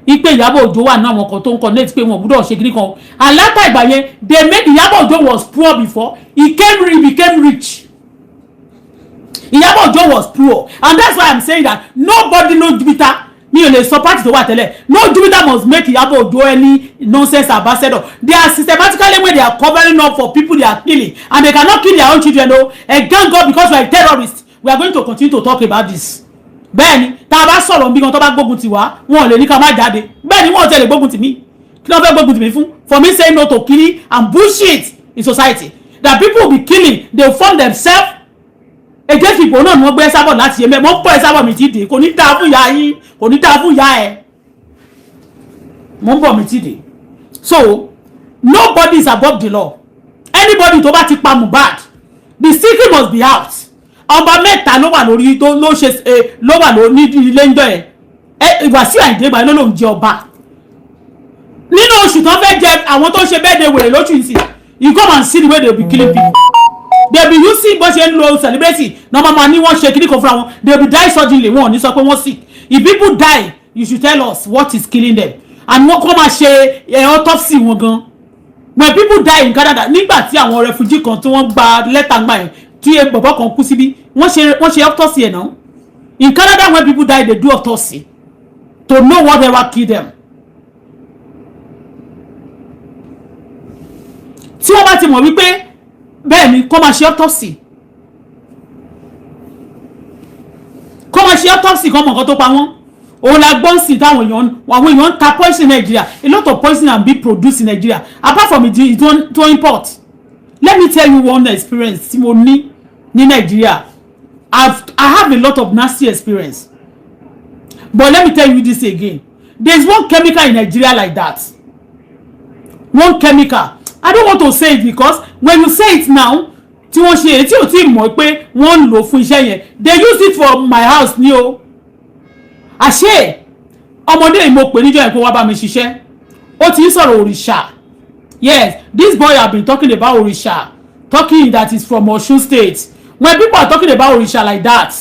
S1: ipe Ìyábọ̀ Òjó wà náà, àwọn kan tó ń coordinate pé wọn ò gbúdọ̀ ṣe kíní kan. And látà ìgbà yẹn, they made Ìyábọ̀ Òjó was poor before he became rich. Ìyábọ̀ Òjó was poor, and that's why I'm saying that nobody know Jupiter. Mi ò lè sọ party tó wà tẹ́lẹ̀. No Jupiter must make Ìyábọ̀ Òjó any nonsense ambassador. They are systematically, when they are covering up for people they are killing, and they cannot kill their own children o. And thank God, because we are terrorists, we are going to continue to talk about this. Bẹ́ẹ̀ni, tá a bá sọ̀rọ̀ bí wọn tó bá gbógun tì wá, wọn ò lè ní ká má jáde. Bẹ́ẹ̀ni, wọn ò tẹ̀lé gbógun tì mí. Kí ló fẹ́ gbógun tì mí fún? For me saying no to killing and bullshit in society, that people will be killing, they form themselves against people náà ni wọ́n gbé sábọ̀ láti yẹ mẹ́. Mọ́ pọ̀ ẹ sábọ̀ mi ti dé. Kò ní dáa fún ìyá yín, kò ní dáa fún ìyá ẹ. Mo ń bọ̀, mi ti dé. So nobody is above the law. Anybody tó bá ti pa Mohbad, the secret must be out. Ọba mẹ́ta ló wà lórí tó ló ṣe ló wà lórí ní ilé ńjọ́ yẹn. Ẹ Wàsíù Àyìndé gbà ló lòún jẹ ọba nínú oṣù tó fẹ́ jẹ. Àwọn tó ṣe bẹ́ẹ̀ de wèrè lóṣù yìí sí, you come and see the way they be killing people. They be using bó ṣe ń lo celebrity normal man ni wọ́n ṣe kíní kan fúnra wọn. They be die suddenly. Wọn ò ní sọ pé wọ́n sick. If people die, you should tell us what is killing them, and wọ́n kọ́ máa ṣe autopsy wọn gan. When people die in Canada, nígbà tí àwọn refugee kan tí wọ́n gba lẹ́tà gbà yẹn, tí bọ̀bọ̀ kan kú síbí, wọ́n ṣe autopsy ẹ̀ náà. In Canada, when people die, they do autopsy to know whatever kill them. Tí wọ́n bá ti mọ̀ wípé bẹ́ẹ̀ ni, kó máa ṣe autopsy, kó máa ṣe autopsy, kó mọ̀ nǹkan tó pa wọ́n. Òun la gbọ́n sí táwọn èèyàn, àwọn èèyàn ń ta poison in Nigeria. A lot of poison and be produced in Nigeria, apart from it to import. Let me tell you one experience tí mo ní ní Nigeria. I have a lot of nasty experience, but let me tell you this again. There is one chemical in Nigeria like that. One chemical, I don't want to say it, because when you say it now, tí wọ́n ṣe èyí tí ò tí ì mọ̀ pé wọ́n ń lò fún iṣẹ́ yẹn, they use it for my house ní o. Àṣé ọmọdé yìí, mo pè níjọ́ yẹn kó wá bá mi ṣiṣẹ́. Ó ti ń sọ̀rọ̀ òrìṣà. Yes, this boy have been talking about òrìṣà, talking that is from Osun State. When people are talking about òrìṣà like that,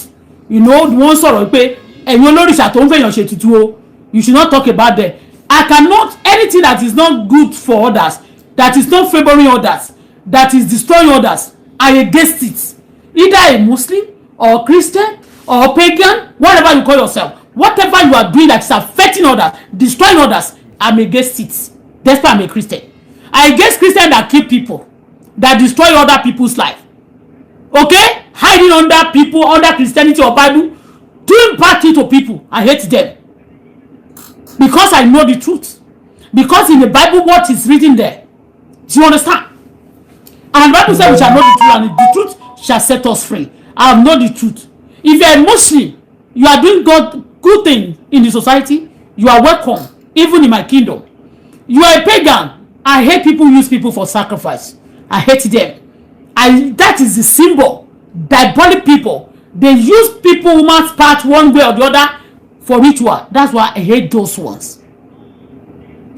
S1: wọ́n sọ̀rọ̀ pé ẹ̀yin olórìṣà tó ń fẹ̀yàn ṣe tutù o, you should not talk about them. I cannot. Anything that is not good for others, that is not favouring others, that is destroying others, I against it. Either a Muslim or Christian or pagan, whatever you call yourself, whatever you are doing that is affecting others, destroying others, I'm against it. Despite I'm a Christian, I against Christian that kill people, that destroy other people's life, okay, hiding under people, under Christianity or Bible, doing bad thing to people. I hate them because I know the truth, because in the Bible, what is written there, do you understand? And the Bible says we shall know the truth and the truth shall set us free. I know the truth. If you are a Muslim, you are doing God good thing in the society, you are welcome, even in my kingdom. You are a pagan, I hate people who use people for sacrifice. I hate them. I That is the symbol. Diabolic people, they use people, woman's part, one way or the other for ritual. That's why I hate those ones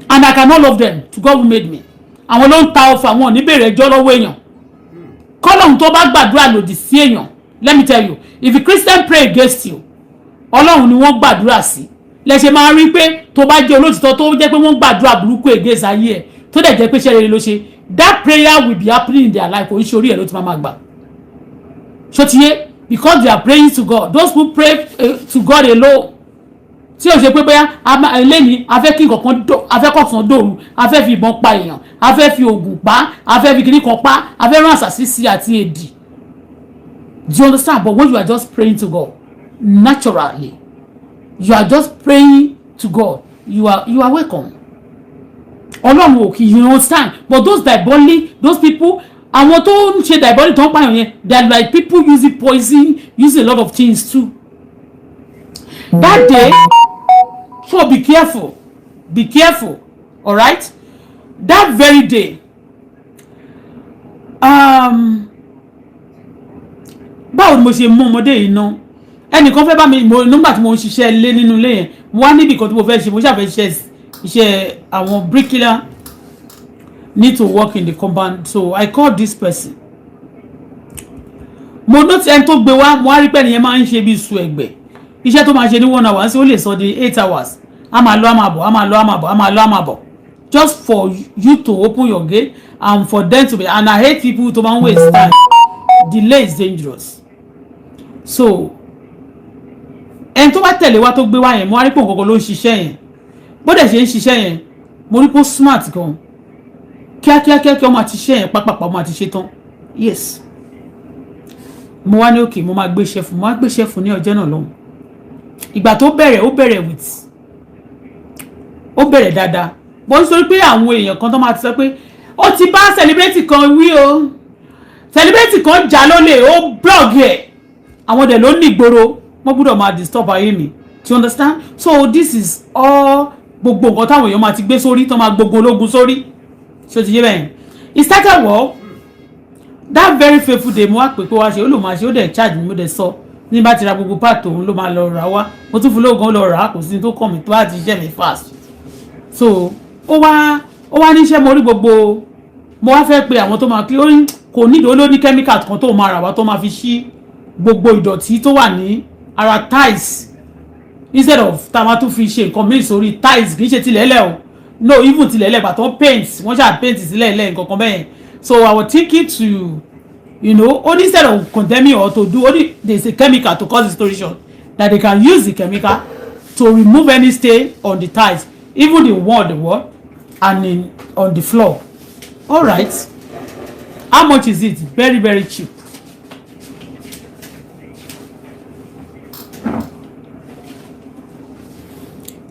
S1: and I cannot love them. To God who made me. Àwọn ló ń ta ọfà, àwọn ò ní bèrè ẹjọ́ lọ́wọ́ èèyàn. Kọ́lọ́hún tó bá gbàdúrà lòdì sí èèyàn, let me tell you, if a Christian pray against you, Ọlọ́run ni wọ́n gbàdúrà sí. Lẹ́sẹ̀ máa rí pé tó bá jẹ́ olótìtọ́, tó jẹ́ pé wọ́n gbàdúrà burúkú against ayé ẹ̀, tó dẹ̀ jẹ́ pé iṣẹ́ rere ló ṣe, that prayer will be happening in their life. Kò ń ṣe orí ẹ̀ ló ti máa ma gbà. Ṣó ti yé? Because they are praying to God. Those who pray to God alone, tí o ṣe pé bóyá lẹ́ni a fẹ́ kí nǹkan kan, a fẹ́ kọ̀sán dòru, a fẹ́ fi ìbọn pa èèyàn, a fẹ́ fi oògùn pa, a fẹ́ fi kíní kan pa, a fẹ́ rán àṣàsí sí àti èdì. Do you understand? But when you are just praying to God naturally, you are just praying to God, you are welcome. Ọlọ́run ò kì í, you understand? But those diabolic, those people, àwọn tó ń ṣe diabolic, tó ń pààyàn yẹn, they are like people using poison, using a lot of things too that day. So be careful, be careful. Alright, that very day, báwo ni mo ṣe mú ọmọdé yìí ná? Ẹnìkan fẹ́ bá mi mo nígbà tí mo ń ṣiṣẹ́ ilé nínú ilé yẹn, mo wá níbì kan tí mo fẹ́ ṣe, mo ṣàfẹ́ ṣiṣẹ́ iṣẹ́ àwọn bricklayer need to work in the compound. So I called this person. Mo notice ẹni tó gbé wá, mo wá rí pé ẹnìyẹn máa ń ṣe bí sùn ẹ̀gbẹ́. Iṣẹ́ tó máa ṣe ní one hour sí, ó lè sọ di 8 hours. A máa lọ, a máa bọ̀, a máa lọ, a máa bọ̀, a máa lọ, a máa bọ̀, just for you to open your gate and for them to be. And I hate people to máa ń waste time. Delay is dangerous. So ẹni tó bá tẹ̀lé wá, tó gbé wá yẹn, mo wá rí pé òun kankan ló ń ṣiṣẹ́ yẹn. Bó dẹ̀ ṣe ń ṣiṣẹ́ yẹn, mo rí pé ó smart gan. Kíákíá kíákíá, ọmọ àti ṣiṣẹ́ yẹn pápápá, ọmọ àti ṣe tán. Yes, mo wá ní òkè, mo máa gbéṣẹ́ fún, mo wá gbéṣẹ́ fún ní ọjọ́ náà lọ́hùn. Ìgbà tó bẹ̀rẹ̀, ó bẹ̀rẹ̀ with, ó bẹ̀rẹ̀ dáadáa bó ń sọ pé àwọn èèyàn kan tó máa ti sọ pé ó ti bá celebrity kan wí o, celebrity kan jà lólè, ó blog ẹ̀, àwọn dẹ̀ ló ní ìgboro, wọ́n gbọ́dọ̀ máa disturb ayé mi. Do you understand? So this is all gbogbo nǹkan táwọn èèyàn máa ti gbé sórí, tó máa gbogbo ológun sórí. Ṣé o ti yé bẹ́ẹ̀? It started well. That very fateful day, mo wá pè pé wá ṣe, ó lò máa ṣe, ó dẹ̀ charge mi. Mo dẹ̀ sọ ní bá ti ra gbogbo part, òun ló máa lọ rà wá. Mo tún fún lóògùn, ó lọ rà á. Kò sí tó kàn mí tó bá ti ṣiṣẹ́ mi fast. So ó wá níṣẹ́. Mo rí gbogbo, mo wá fẹ́ pe àwọn tó máa kí ó ní kò nídìí, ó ló ní chemical kan tó máa rà wá, tó máa fi ṣí gbogbo ìdọ̀tí tó wà ní ara tiles, instead of tá a máa tún fi ṣe nǹkan míì sórí tiles. Kì í ṣe tilẹ̀ o, no, even tilẹ̀ lẹ̀ bàtàn paint, wọ́n ṣáà paint sílẹ̀ lẹ̀ nǹkan kan bẹ́ẹ̀. So I was thinking to only instead of condemning or to do only, there is a chemical to cause distortion that they can use, the chemical to remove any stain on the tiles, even the wall and on the floor. All right, how much is it? Very, very cheap.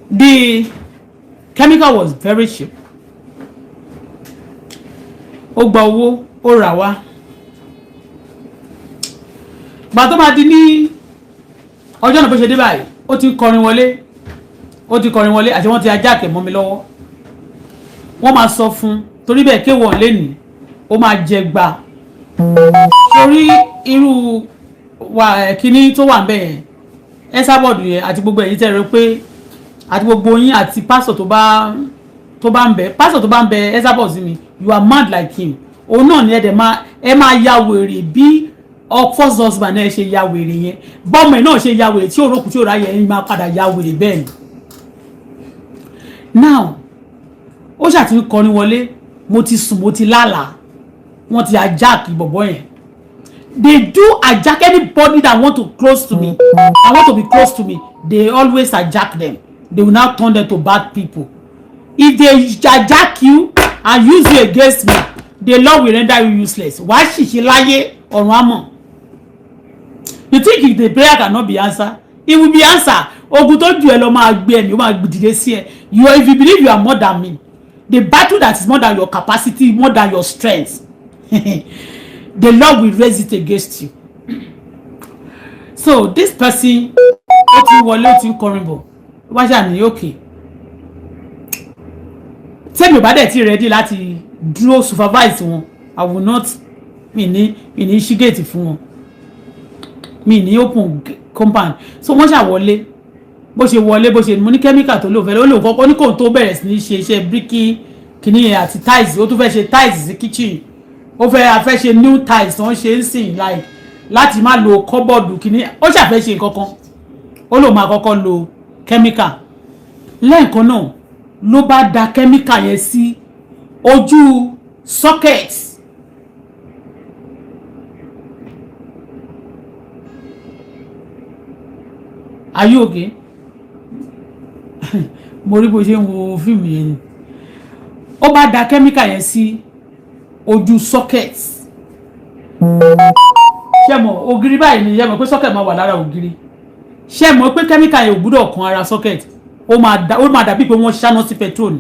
S1: The chemical was very cheap. Ó gba owó, ó rà wá. Gbà tó máa di ní ọjọ́ náà, bó ṣe dé báyìí, ó ti kọrin wọlé, ó ti kọrin wọlé àti wọ́n ti ajáàkẹ́ mọ́ mi lọ́wọ́. Wọ́n máa sọ fún torí bẹ́ẹ̀ kéwọ̀n lẹ́nìí, ó máa jẹ gbà torí irú wà kíní tó wà ń bẹ̀ yẹn, ẹ sábọ̀dù yẹn àti gbogbo ẹ̀yin tẹ́ ẹ rò pé àti gbogbo yín àti pásọ̀ tó bá Tó bá ń bẹ, pásítọ̀ tó bá ń bẹ Esabod sí mi, you are mad like him. Òun náà ni ẹ dẹ̀ máa, ẹ máa ya wèrè bí first husband ẹ ṣe ya wèrè yẹn, bọ́mọ ẹ náà ṣe ya wèrè tí òrókù tí òráyè, ẹ máa padà ya wèrè bẹ́ẹ̀ ni. Now, ó ṣàti ń kọrin wọlé. Mo ti sùn, mo ti lálàá, wọ́n ti hijack bọ̀bọ̀ yẹn. They do hijack anybody that want to close to me, that want to be close to me. They always hijack them. They will now turn them to bad people. If they hijack you and use you against me, the Lord will render you useless. Wàá ṣìṣe láyé, ọ̀run àmọ̀. You think if the prayer cannot be answered? It will be answered. Ogun tó jù ẹ lọ máa gbé ẹ̀mí, ó máa dìde sí ẹ. You, if you believe you are more than me, the battle that is more than your capacity, more than your strength, the Lord will raise it against you. So this person, ó ti wọlé, ó ti ń kọrin bọ̀, ó bá ṣàní òkè. Tẹ́mi ò bá dẹ̀ ti ready láti dúró supervise wọn, I will not. Mi ní ṣí gate fún wọn, mi ní open compound. So wọ́n ṣàwọlé. Bó ṣe wọlé, bó ṣe mo ní chemical tó lò fẹ́, ó lò kọ́kọ́ ní kò tó bẹ̀rẹ̀ sí ní ṣe iṣẹ́ bíríkì kìíní yẹn àti tiles. Ó tún fẹ́ ṣe tiles sí kitchen, ó fẹ́ afẹ́ ṣe new tiles tó ń ṣe ń sìn, like láti má lo cupboard kìíní. Ó ṣàfẹ́ ṣe nǹkan kan, ó lò máa kọ́kọ́ lo chemical. Lẹ́ẹ̀kan náà ló bá da chemical yẹn sí ojú socket. Are you okay? Mo rí bó ṣe ń wo fíìmù yẹn ni. Ó bá da chemical yẹn sí ojú socket. Ṣé mọ̀ ògiri báyìí ni? Ṣé mọ̀ pé socket máa wà lára ògiri? Ṣé mọ̀ pé chemical yẹn ò gbúdọ̀ kan ara socket? Ó máa dàbí pé wọ́n ṣáná sí petrol ni.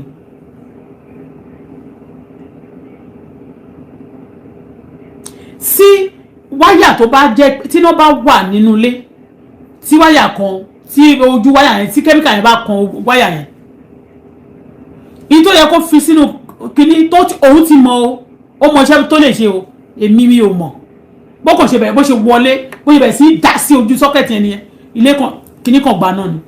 S1: Sí wáyà tó bá jẹ́ tíná bá wà nínú ilé, tí wáyà kan, tí ojú wáyà yẹn, tí chemical yẹn bá kan wáyà yẹn, ní tó yẹ kó fi sínú kíní tó, òun ti mọ o, ó mọ iṣẹ́ tó lè ṣe o. Èmi mi ò mọ̀. Bó kàn ṣe bẹ̀rẹ̀, bó ṣe wọlé, bó ṣe bẹ̀rẹ̀ sí dá sí ojú socket yẹn nìyẹn. Ilé kan, kíní kan gbaná ni,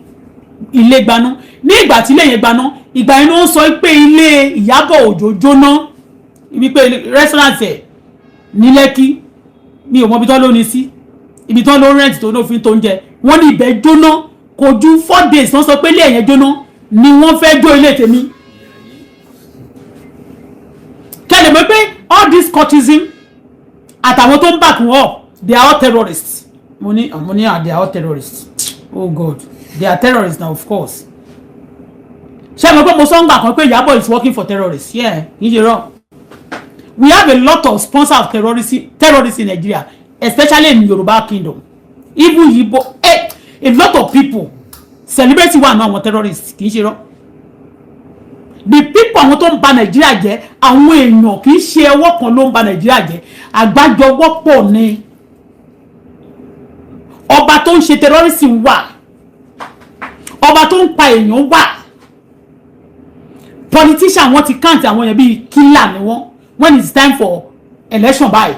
S1: ilé gbaná. Ní ìgbà tí ilé yẹn gbaná, ìgbà yẹn ló ń sọ pé ilé Ìyábọ̀ Òjó jóná, ibi pé restaurant ẹ̀ ní Lẹ́kí, mi ò mọ ibi tó ló ní sí, ibi tó ló rent tó ní òfin tó ń jẹ wọ́n ní ibẹ̀ jóná. Kò ju 4 days wọ́n sọ pé ilé yẹn jóná ni wọ́n fẹ́ jó ilé tèmi. Kẹ́lẹ̀ mọ̀ pé all this cultism àtàwọn tó ń back wọn up, they are all terrorists. Mo ní they are all terrorists. Oh God, they are terrorists now, of course. Ṣé mo pé mo sọ ń gbà kan pé Ìyábọ̀ is working for terrorists? Yeah, kì í ṣe rọ. We have a lot of sponsors of terrorists in Nigeria, especially in Yoruba kingdom, even Igbo. A lot of people celebrate wà náà, àwọn terrorists, kì í ṣe rọ. The people, àwọn tó ń ba Nàìjíríà jẹ́, àwọn èèyàn, kì í ṣe ọwọ́ kan ló ń ba Nàìjíríà jẹ́, àgbájọwọ́pọ̀ ni. Ọba tó ń ṣe terrorism wà, ọba tó ń pa èèyàn wà, politician, wọ́n ti count àwọn yẹn bíi killer ni wọ́n. When it's time for election báyìí,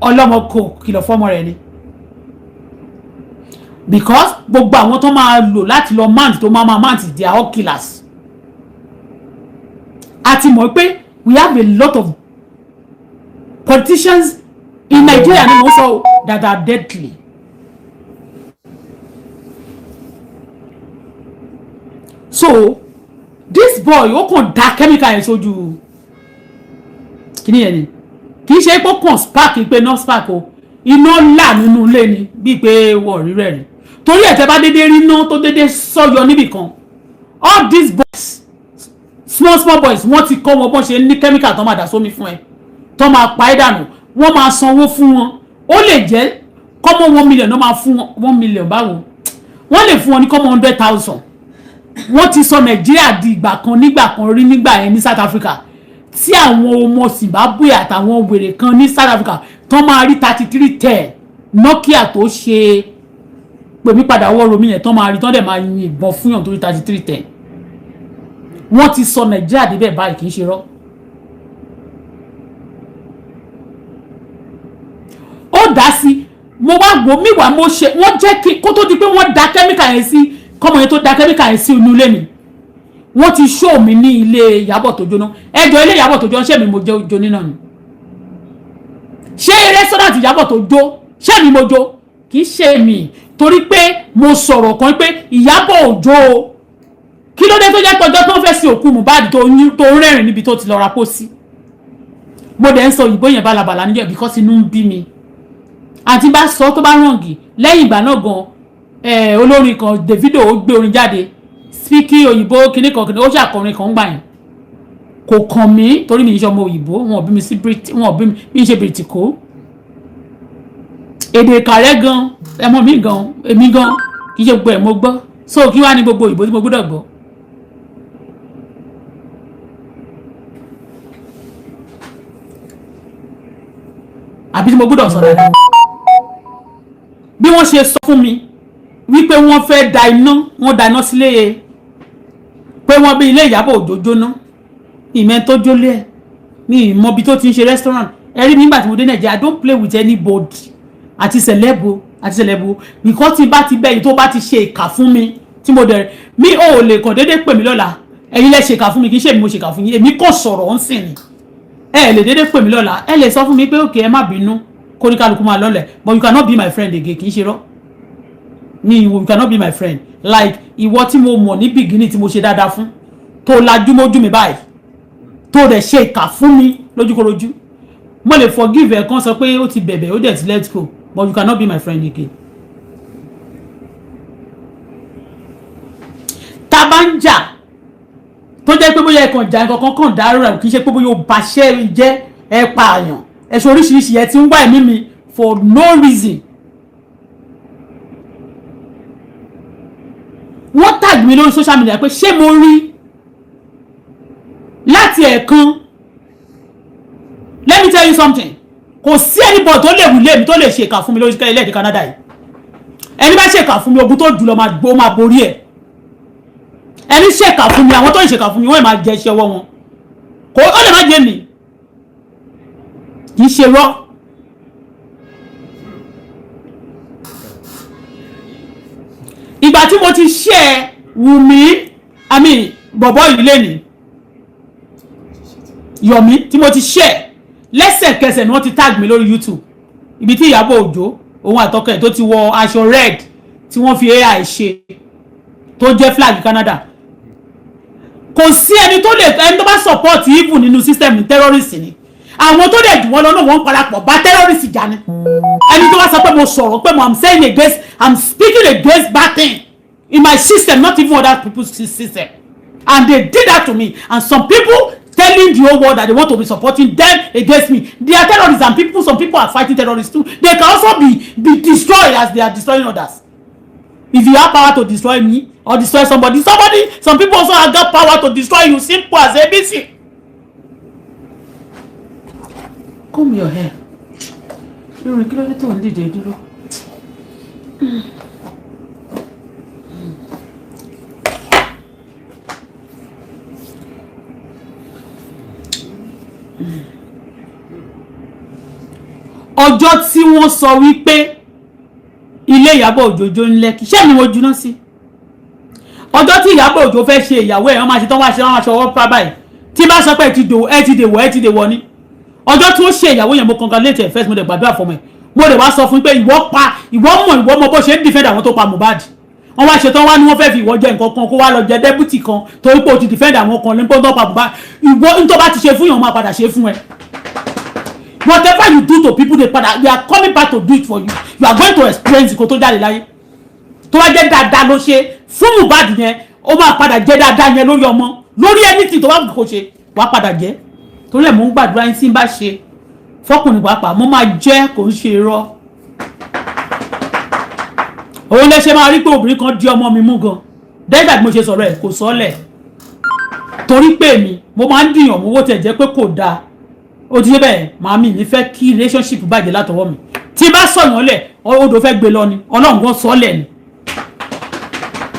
S1: ọlọ́mọ kò kìlọ̀ fọ́mọ rẹ̀ ni, because gbogbo àwọn tó máa lò láti lọ mount, tó máa mount, they are all killers. A ti mọ̀ pé we have a lot of politicians in Nigeria, ni mo sọ, that are deadly. So this boy, ó kàn da chemical yẹn sójú kíní yẹn ni. Kì í ṣe pé ó kàn spark, pé no spark o, iná là nínú ilé ni, bíi pé wọ́n rí rẹ̀ ni. Torí ẹ̀, tẹ́ bá dédé rí iná tó dédé sọ́yọ níbì kan, all these boys, small small boys, wọ́n ti kọ́ wọn bọ́n ṣe ní chemical tó máa dà sómi fún ẹ, tó máa pa ẹ́ dànù. Wọ́n máa sanwó fún wọn. Ó lè jẹ́ kọ́mọ́ 1 million náà máa fún wọn. 1 million báwo? Wọ́n lè fún wọn ní kọ́mọ́ 100,000. Wọ́n ti sọ Nàìjíríà di ìgbà kan, nígbà kan rí, nígbà yẹn ní South Africa, tí àwọn ọmọ Zimbabwe àtàwọn wèrè kan ní South Africa tó máa rí 3310 Nokia tó ṣe pèmí padà wọ́ romi yẹn, tó máa rí, tó dẹ̀ máa yin ìbọn fún yàn torí 3310. Wọ́n ti sọ Nàìjíríà débẹ̀ báyìí, kì í ṣe rọ́. Ó dá sí, mo wá gbọ́ mi wá, mo ṣe wọ́n jẹ́ kí kó tó di pé wọ́n da chemical yẹn sí, kọ́mọ yẹn tó da chemical yẹn sí inú ilé mi. Wọ́n ti show mi ní ilé Ìyábọ̀ tó jóná. Ẹjọ́, ilé Ìyábọ̀ tó jóná, ṣé mi mo jó nínà ni? Ṣé restaurant Ìyábọ̀ tó jó, ṣé mi mo jó? Kì í ṣe mi, torí pé mo sọ̀rọ̀ kan pé Ìyábọ̀ Òjó o. Kí ló dé tó jẹ́ pé ọjọ́ tó ń fẹ́ sin òkú Mohbad tó ń rẹ́rìn níbi tó ti lọ ra pósí? Mo dẹ̀ ń sọ òyìnbó yẹn bálabàlà níjẹ́ because inú ń bí mi. Àti bá sọ tó bá ràngì lẹ́yìn ìgbà náà gan, olórin kan, Davido, ó gbé orin jáde, speaking òyìnbó kinní kan kinní, ó ṣàkọrin kan gbà yẹn. Kò kàn mí torí mi ń ṣe ọmọ òyìnbó. Wọn ò bí mi sí Brit, wọn ò bí mi, mi ń ṣe Britiko. Èdè Ìkàrẹ́ gan, ẹmọ mi gan, èmi gan, kì í ṣe gbogbo ẹ̀ mo gbọ́. So kí wàá ní gbogbo òyìnbó tí mo gbọ́dọ̀ gbọ́? Àbí tí mo gbọ́dọ̀ sọ dáadáa? Bí wọ́n ṣe sọ fún mi wípé wọ́n fẹ́ da iná, wọ́n da iná sílé, pé wọ́n bí ilé Ìyábọ̀ Òjó jóná, ìmẹ́ tó jólé ẹ̀ ní ìmọ̀ ibi tó ti ń ṣe restaurant. Ẹ rí mi nígbà tí mo dé Nàìjíríà, I don't play with anybody, àti celeb àti celeb, because tí bá ti bẹ́yìn tó bá ti ṣe ìkà fún mi tí mo dẹ̀ mi ò lè kàn déédéé pè mí lọ́la. Ẹ̀yin lẹ ṣèkà fún mi, kì í ṣe èmi mo ṣèkà fún yín. Èmi kò sọ̀rọ̀ ń sìn ni. Ẹ lè déédéé pè mí lọ́la, ẹ lè sọ fún mi pé okay, ẹ má bínú, kóníkálukú máa lọ́lẹ̀, but you cannot be my friend again. Kì í ṣe rọ́ ni, you cannot be my friend. Like ìwọ tí mo mọ̀ ní beginning, tí mo ṣe dáadáa fún, tó lajú mójú mi báyìí, tó dẹ̀ ṣe ìkà fún mi lójúkorojú, mo lè forgive ẹ̀ kan, sọ pé ó ti bẹ̀bẹ̀, ó dẹ̀ ti let go, but you cannot be my friend again. Tá a bá ń jà, tó jẹ́ pé bóyá ẹ̀kan jà, nǹkan kan dárò rẹ̀, kì í ṣe pé bóyá ó baṣẹ́ jẹ́, ẹ pààyàn, ẹ̀ṣọ́ oríṣiríṣi, ẹ ti ń wá ẹ̀mí mi for no reason. Wọ́n tag mi lórí social media pé ṣé mo rí láti ẹ̀ẹ̀kan. Let me tell you something, kò sí anybody tó lè wùlé mi, tó lè ṣe ìkà fún mi lórí ilẹ̀ Canada yìí. Ẹni bá ṣèkà fún mi, ogun tó jù lọ máa gbó, máa borí ẹ̀. Ẹni ṣèkà fún mi, àwọn tó ń ṣèkà fún mi, wọ́n máa jẹ iṣẹ́ ọwọ́ wọn. Kò ó lè má jẹ mi, kì í ṣe rọ́. Ìgbà tí mo ti ṣe ẹ Wùmí, àmì bọ̀bọ̀ yìí lẹ́nìí, Yọ̀mí, tí mo ti ṣe ẹ, lẹ́sẹ̀kẹsẹ̀ ni wọ́n ti tag mi lórí YouTube, ibi tí Ìyábọ̀ Òjó, òun àtọkọ ẹ̀ tó ti wọ aṣọ red tí wọ́n fi AI ṣe, tó jẹ́ flag Canada. Kò sí ẹni tó lè, ẹni tó bá support evil nínú system ní terrorist ni. Àwọn tó dẹ̀ jù wọ́n lọ náà, wọ́n ń parapọ̀ bá terrorist jà ni. Ẹni tó bá sọ pé mo sọ̀rọ̀ pé mo I'm saying against, I'm speaking against bad thing in my system, not even other people's system, and they did that to me, and some people telling the whole world that they want to be supporting them against me, they are terrorists. And people, some people are fighting terrorists too. They can also be destroyed as they are destroying others. If you have power to destroy me or destroy somebody, some people also have got power to destroy you. Simple as ABC. Comb your hair. Lórí kí ló dé tó ń dìde dúró? Ọjọ́ tí wọ́n sọ wípé ilé Ìyábọ̀ Òjó jó ń Lẹ́kì, ṣé mi mo juná sí? Ọjọ́ tí Ìyábọ̀ Òjó fẹ́ ṣe ìyàwó ẹ̀, wọ́n máa ṣe tán, wá ṣe, wọ́n máa ṣọwọ́ pa báyìí. Tí bá sọ pé ẹ ti dò, ẹ ti dèwọ̀, ẹ ti dèwọ̀ ni. Ọjọ́ tí ó ṣe ìyàwó yẹn, mo congratulate ẹ̀ first, mo dẹ̀ gbàdúrà fọmọ ẹ̀. Mo dẹ̀ wá sọ fún pé ìwọ pa, ìwọ mọ̀, ìwọ mọ̀ bó ṣe ń defend àwọn tó pa Mohbad. Wọ́n wá ṣetán, wá ní wọ́n fẹ́ fi ìwọ jẹ nǹkan kan, kó wá lọ jẹ deputy kan torí pé o ti defend àwọn kan nípa tó pa Mohbad. Ìwọ ní tó bá ti ṣe fún yàn, máa padà ṣe fún ẹ. Whatever you do to people, they padà, they are coming back to do it for you. You are going to experience kó tó jáde láyé. Tó bá jẹ́ dáadáa ló ṣe fún Mohbad yẹn, ó máa padà jẹ́ dáadáa yẹn lórí ọmọ, lórí anything tó bá kò ṣe, wàá padà jẹ́. Torí ẹ̀ mò ń gbàdúrà yín, tí ń bá ṣe fọkùnrin pàápàá, mo máa jẹ́. Kò ń ṣe irọ́. Òun lè ṣe máa rí pé obìnrin kan di ọmọ mi mú gan dẹ́gbà tí mo ṣe sọ̀rọ̀ ẹ̀, kò sọ́lẹ̀, torí pé mi mo máa ń dìyàn mú owó tẹ̀ jẹ́ pé kò dáa. Ó ti yé bẹ́ẹ̀. Màmí mi fẹ́ kí relationship bàjẹ́ látọwọ́ mi. Tí bá sọ̀yàn lẹ̀, odò fẹ́ gbé lọ ni. Ọlọ́run gan sọ́lẹ̀ ni,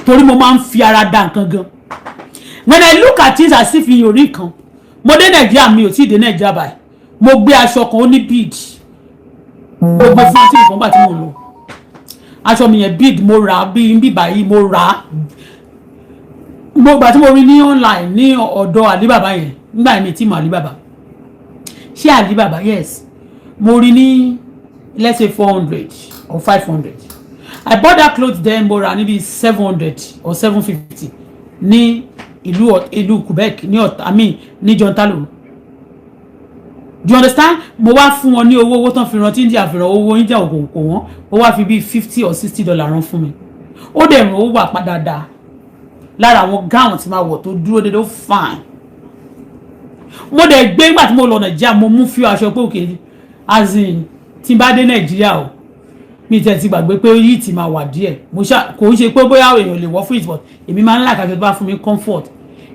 S1: torí mo máa ń fi ara da nǹkan gan. When I look at things as if mi ò rí nǹkan. Mo dé Nàìjíríà, mi ò tí ì dé Nàìjíríà báyìí, mo gbé aṣọ kan, ó ní bead. Mo gbé fún àti nǹkan gbà tí mo lò aṣọ mi yẹn, bead, mo rà á bí bíbá yìí, mo rà á. Gbogbo àti mo rí ní online ní ọ̀dọ̀ Alibaba yẹn nígbà yẹn, mi tí mo Alibaba ṣé Alibaba, yes, mo rí ní, let's say, 400 or 500. I bought that cloth then. Mo rà níbi 700 or 750 ní ìlú Quebec ní ọ̀tá, I mean, ní Jean Talon. Do you understand? Mo wá fún wọn ní owó tán fi rántí India fi ràn owó India kò kò wọ́n. Ó wá fi bíi $50 or $60 rán fún mi. Ó dẹ̀ ràn, ó wà padà dáa lára àwọn gown tí máa wọ̀ tó dúró dédé, ó fine. Mo dẹ̀ gbé nígbà tí mo lọ Nàìjíríà, mo mú fíw aṣọ pé òkè, as in, tí n bá dé Nàìjíríà o, mi tẹ̀ ti gbàgbé pé yìí ti máa wà díẹ̀. Mo ṣá kò ń ṣe pé bóyá èèyàn lè wọ́ fún it, but èmi máa ń like aṣọ tó bá fún mi comfort.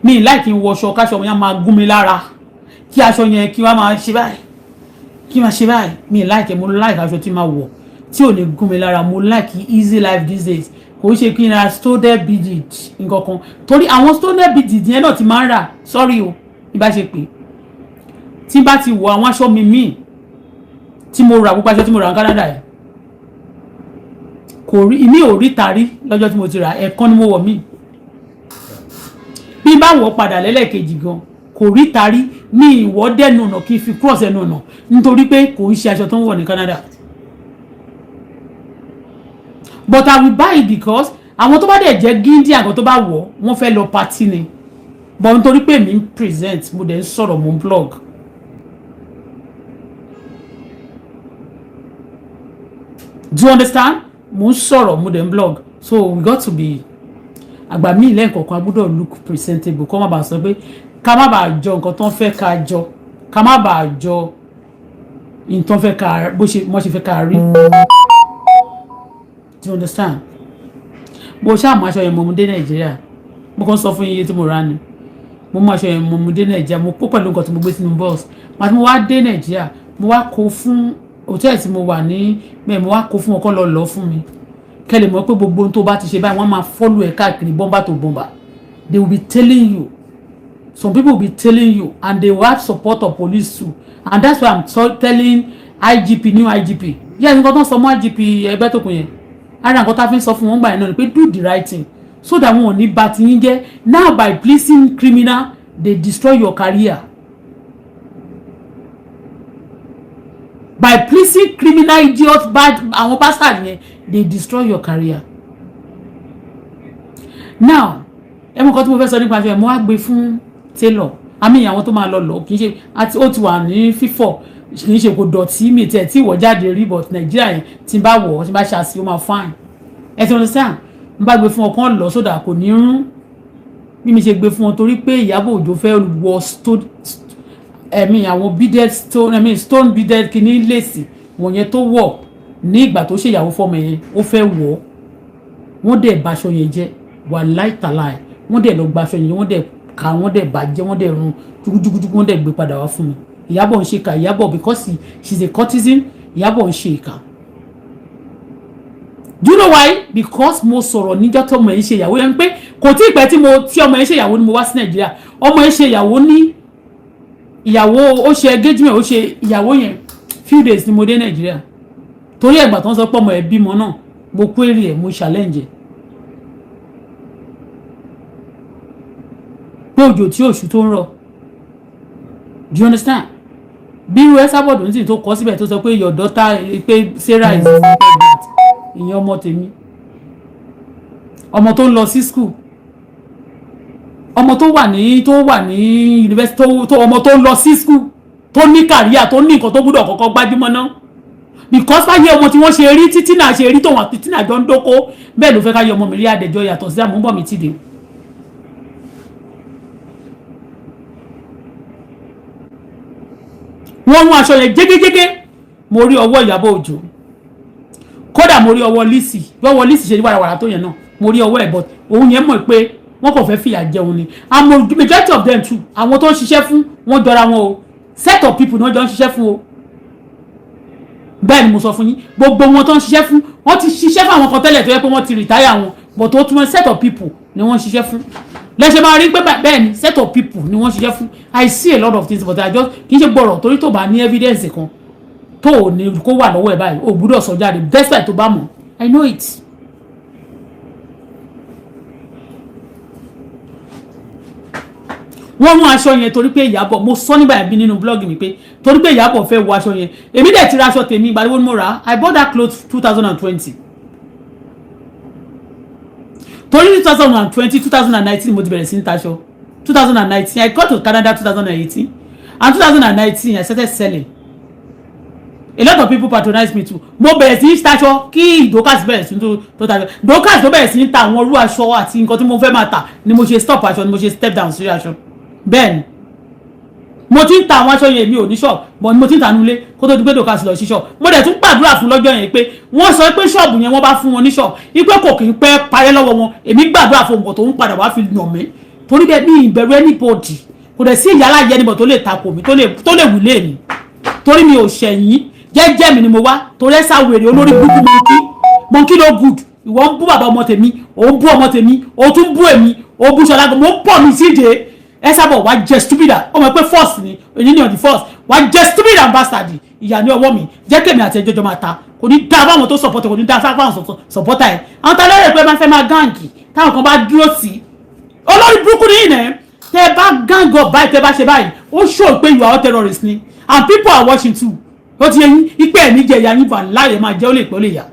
S1: Mi like kí n wọṣọ káṣọ yẹn máa gún mi lára, kí aṣọ yẹn kí wọ́n máa ṣe báyìí, kí máa ṣe báyìí. Mi like. Mo like aṣọ tí máa wọ̀ tí ò ní gún mi lára. Mo like easy life these days. Kò ń ṣe kí n ra stone beaded nǹkan kan, torí àwọn stone beaded yẹn náà ti máa ń rà. Sorry o, bí bá ṣe pé tí bá ti wọ àwọn aṣọ mi míì tí mo rà, gbogbo aṣọ tí mo rà ní Canada yìí, kò rí ìmí ò rí tarí lọ́jọ́ tí mo ti rà. Ẹ̀ẹ̀kan ni mo wọ̀ míì. Bí bá wọ̀ padà lẹ́lẹ́kejì gan, kò rí tarí ní ìwọ́ dẹ́nu ọ̀nà kí n fi cross ẹnu ọ̀nà, nítorí pé kò ń ṣe aṣọ tó ń wọ̀ ní Canada. But I will buy it because àwọn tó bá dẹ̀ jẹ́ gíndí, àgọ́ tó bá wọ̀, wọ́n fẹ́ lọ party ni. But nítorí pé mi ń present, mo dẹ̀ ń sọ̀rọ̀, mo ń blog. Do you understand? Mo ń sọ̀rọ̀, mo dẹ̀ ń blog, so we got to be àgbà míì lẹ́ẹ̀kọ̀ọ̀kan. A gbọ́dọ̀ look presentable, kó má bàa sọ pé ká má bàa jọ nǹkan tó ń fẹ́ ká jọ, ká má bàa jọ nǹkan fẹ́ ká bó ṣe wọ́n ṣe fẹ́ ká rí. Do you understand? Mo ṣáà mú aṣọ yẹn, mo mú dé Nàìjíríà. Mo kàn sọ fún iye tí mo rà ni. Mo mú aṣọ yẹn, mo mú dé Nàìjíríà. Mo kó pẹ̀lú nǹkan tí mo gbé sínú bọ́ọ̀sì màtí mo wá dé Nàìjíríà. Mo wá kó fún hòtẹ́ẹ̀lì tí mo wà ní bẹ́ẹ̀. Mo wá kó fún ọkọ lọ lọ fún mi. Kẹ́ lè mọ̀ pé gbogbo ohun tó bá ti ṣe báyìí, wọ́n máa follow ẹ̀ káàkiri bumper to bumper. They will be telling you, some people will be telling you, and they will have support of police too. And that's why I'm telling IGP, new IGP, yes, nǹkan tó ń sọ mọ́ IGP ẹgbẹ́ tó kù yẹn, ara nǹkan tá a fi ń sọ fún wọn gbà yẹn náà ni pé do the right thing so that wọn ò ní bà tiyín jẹ́. Now, by pleasing criminal, they destroy your career. By pleasing criminal, idiot, bad, àwọn bastard yẹn, they destroy your career. Now, ẹ mọ̀ nǹkan tí mo fẹ́ sọ nípa aṣọ ẹ̀. Mo wá gbé fún tailor àmì àwọn tó máa lọ lọ. Kì í ṣe àti ó ti wà ní fífọ̀, kì í ṣe kò dọ̀tí mi tiẹ̀ tí ìwọ̀ jáde rí. But Nàìjíríà yẹn, tí n bá wọ̀, tí n bá ṣàṣì, ó máa fine. Ẹ ti understand? N bá gbé fún ọkàn lọ sódà, kò ní rún bí mi ṣe gbé fún ọ, torí pé Ìyábọ̀ Òjó fẹ́ wọ stone, ẹ̀mí àwọn beaded stone, ẹ̀mí stone beaded kìíní lèsì wọ̀nyẹn tó wọ̀ ní ìgbà tó ṣèyàwó fọmọ yẹn, ó fẹ́ wọ̀. Wọ́n dẹ̀ baṣọ yẹn jẹ́. Wàláì tàláì, wọ́n dẹ̀ lọ gbaṣọ yẹn, wọ́n dẹ̀ ká, wọ́n dẹ̀ bàjẹ́, wọ́n dẹ̀ run jùgújùgújùgú, wọ́n dẹ̀ gbé padà wá fún mi. Ìyábọ̀ ń ṣe ìkà. Ìyábọ̀, because she is a courtesan, Ìyábọ̀ ń ṣe ìkà. Do you know why? Because mo sọ̀rọ̀ níjọ́ tó ọmọ yẹn ṣe ìyàwó yẹn pé kò tí ì pẹ́ tí mo tí ọmọ yẹn ṣe ìyàwó ni mo wá sí Nàìjíríà. Ọmọ yẹn ṣe ìyàwó ní ìyàwó, ó ṣe engagement, ó ṣe ìyàwó yẹn, few days ni mo dé Nàìjíríà. Torí ẹ̀gbà tó ń sọ pé ọmọ ẹ̀ bímọ náà, mo query ẹ̀, mo challenge ẹ̀ pé òjò tí òṣù tó ń rọ̀. Do you understand? Bí irú ẹ sábọ̀dù ní tó kọ síbẹ̀ tó sọ pé your daughter, pé Sarah is pregnant, ìyẹn ọmọ tèmi, ọmọ tó ń lọ sí school, ọmọ tó wà ní university, tó ọmọ tó ń lọ sí school, tó ní career, tó ní nǹkan tó gbúdọ̀ kọ́kọ́ gbájúmọ́ náà, because báyé ọmọ tí wọ́n ṣe rí títí náà ṣe rí tòun àti títí náà jọ ń dóko bẹ́ẹ̀ ló fẹ́ ká yọ ọmọ mi rí. Àdẹjọ́ yàtọ̀ sí àmúbọ̀ mi tìde. Wọ́n mú aṣọ yẹn jégéjégé. Mo rí ọwọ́ Ìyábọ̀ Òjó, kódà mo rí ọwọ́ Lizzy. Bí ọwọ́ Lizzy ṣe ní wàràwàrà tó yẹn náà, mo rí ọwọ́ ẹ̀, but òun yẹn mọ̀ pé wọ́n kò fẹ́ fìyà jẹun ni. And majority of them too, àwọn tó ń ṣiṣẹ́ fún wọn jọra wọn o. Set of people ni wọ́n jọ ń ṣiṣẹ́ fún o. Bẹ́ẹ̀ ni mo sọ fún yín. Gbogbo wọn tó ń ṣiṣẹ́ fún, wọ́n ti ṣiṣẹ́ fún àwọn kan tẹ́lẹ̀ tó yẹ pé wọ́n ti retire wọn, but ó tún set of people ni wọ́n ń ṣiṣẹ́ fún. Lẹ́sẹ̀ máa rí pé bẹ́ẹ̀ ni, set of people ni wọ́n ṣiṣẹ́ fún. I see a lot of things, but I just kì í ṣe gbọ́rọ̀, torí tó bá ní evidence kan tó ò ní kó wà lọ́wọ́ ẹ̀ báyìí, ò gbúdọ̀ sọ jáde despite tó bá mọ̀. I know it. Wọ́n mú aṣọ yẹn torí pé Ìyábọ̀, mo sọ nígbà yẹn bí nínú blog mi pé torí pé Ìyábọ̀ fẹ́ wọ aṣọ yẹn. Èmi dẹ̀ ti ra aṣọ tèmi. Ìgbà wo ni mo rà á? I bought that cloth 2020, torí 2020, 2019 mo ti bẹ̀rẹ̀ sí ní taṣọ. 2019, I got to Canada 2018, and 2019 I started selling. A lot of people patronize me too. Mo bẹ̀rẹ̀ sí ní taṣọ kí Dorcas bẹ̀rẹ̀ sí tó taṣọ. Dorcas tó bẹ̀rẹ̀ sí ní ta àwọn irú aṣọ àti nǹkan tí mo fẹ́ máa tà ni mo ṣe stop aṣọ, ni mo ṣe step down sí aṣọ. Bẹ́ẹ̀ ni mo ti ń ta àwọn aṣọ yẹn. Mi ò ní ṣọ́ọ̀bù bọ̀ ni mo ti ń ta nulẹ̀ kó tó di pé Dorcas lọ sí ṣọ́ọ̀bù. Mo dẹ̀ tún gbàdúrà fún lọ́jọ́ yẹn pé wọ́n sọ pé ṣọ́ọ̀bù yẹn, wọ́n bá fún wọn ní ṣọ́ọ̀bù, ipe kò kì í pẹ́ parẹ́ lọ́wọ́ wọn. Èmi gbàdúrà fún nǹkan tó ń padà wá fi nà mí torí bẹ́ẹ̀. Mi ìbẹ̀rù anybody, kò dẹ̀ sí ìyálà yẹn níbọ̀ tó lè takò mi, tó lè wùlé mi, torí mi ò ṣẹ̀yìn. Jẹ́jẹ́ mi ni mo wá torí ẹ sá wèrè olórí burúkú. Monkey, monkey no good. Ìwọ ń bú bàbá ọmọ tèmi, ò ń bú ọmọ tèmi, ò tún bú èmi, ò bú Ṣọlá. Mo ń pọ̀ mi síde. Ẹ sábọ̀ wá jẹ stupid. Ọmọ pé force ni èyí ni on the force wá jẹ stupid and bastard. Ìyá ní ọwọ́ mi jẹ́ kèmi àti ẹjọ́jọ́ máa ta. Kò ní dá fáwọn tó support, kò ní dá fáwọn supporter ẹ̀. Àwọn tá lẹ́rẹ̀ pé máa fẹ́ máa gang, táwọn kan bá dúró sí olórí burúkú ní ìnẹ́. Tẹ́ bá gang up báyìí, tẹ́ bá ṣe báyìí, ó show pé you are all terrorists ni, and people are watching too. Ó ti yẹ yín ipe ẹ̀ níjẹ̀ ìyá yín, wà láàyè máa jẹ́ ó lè pẹ́ ó lè yà.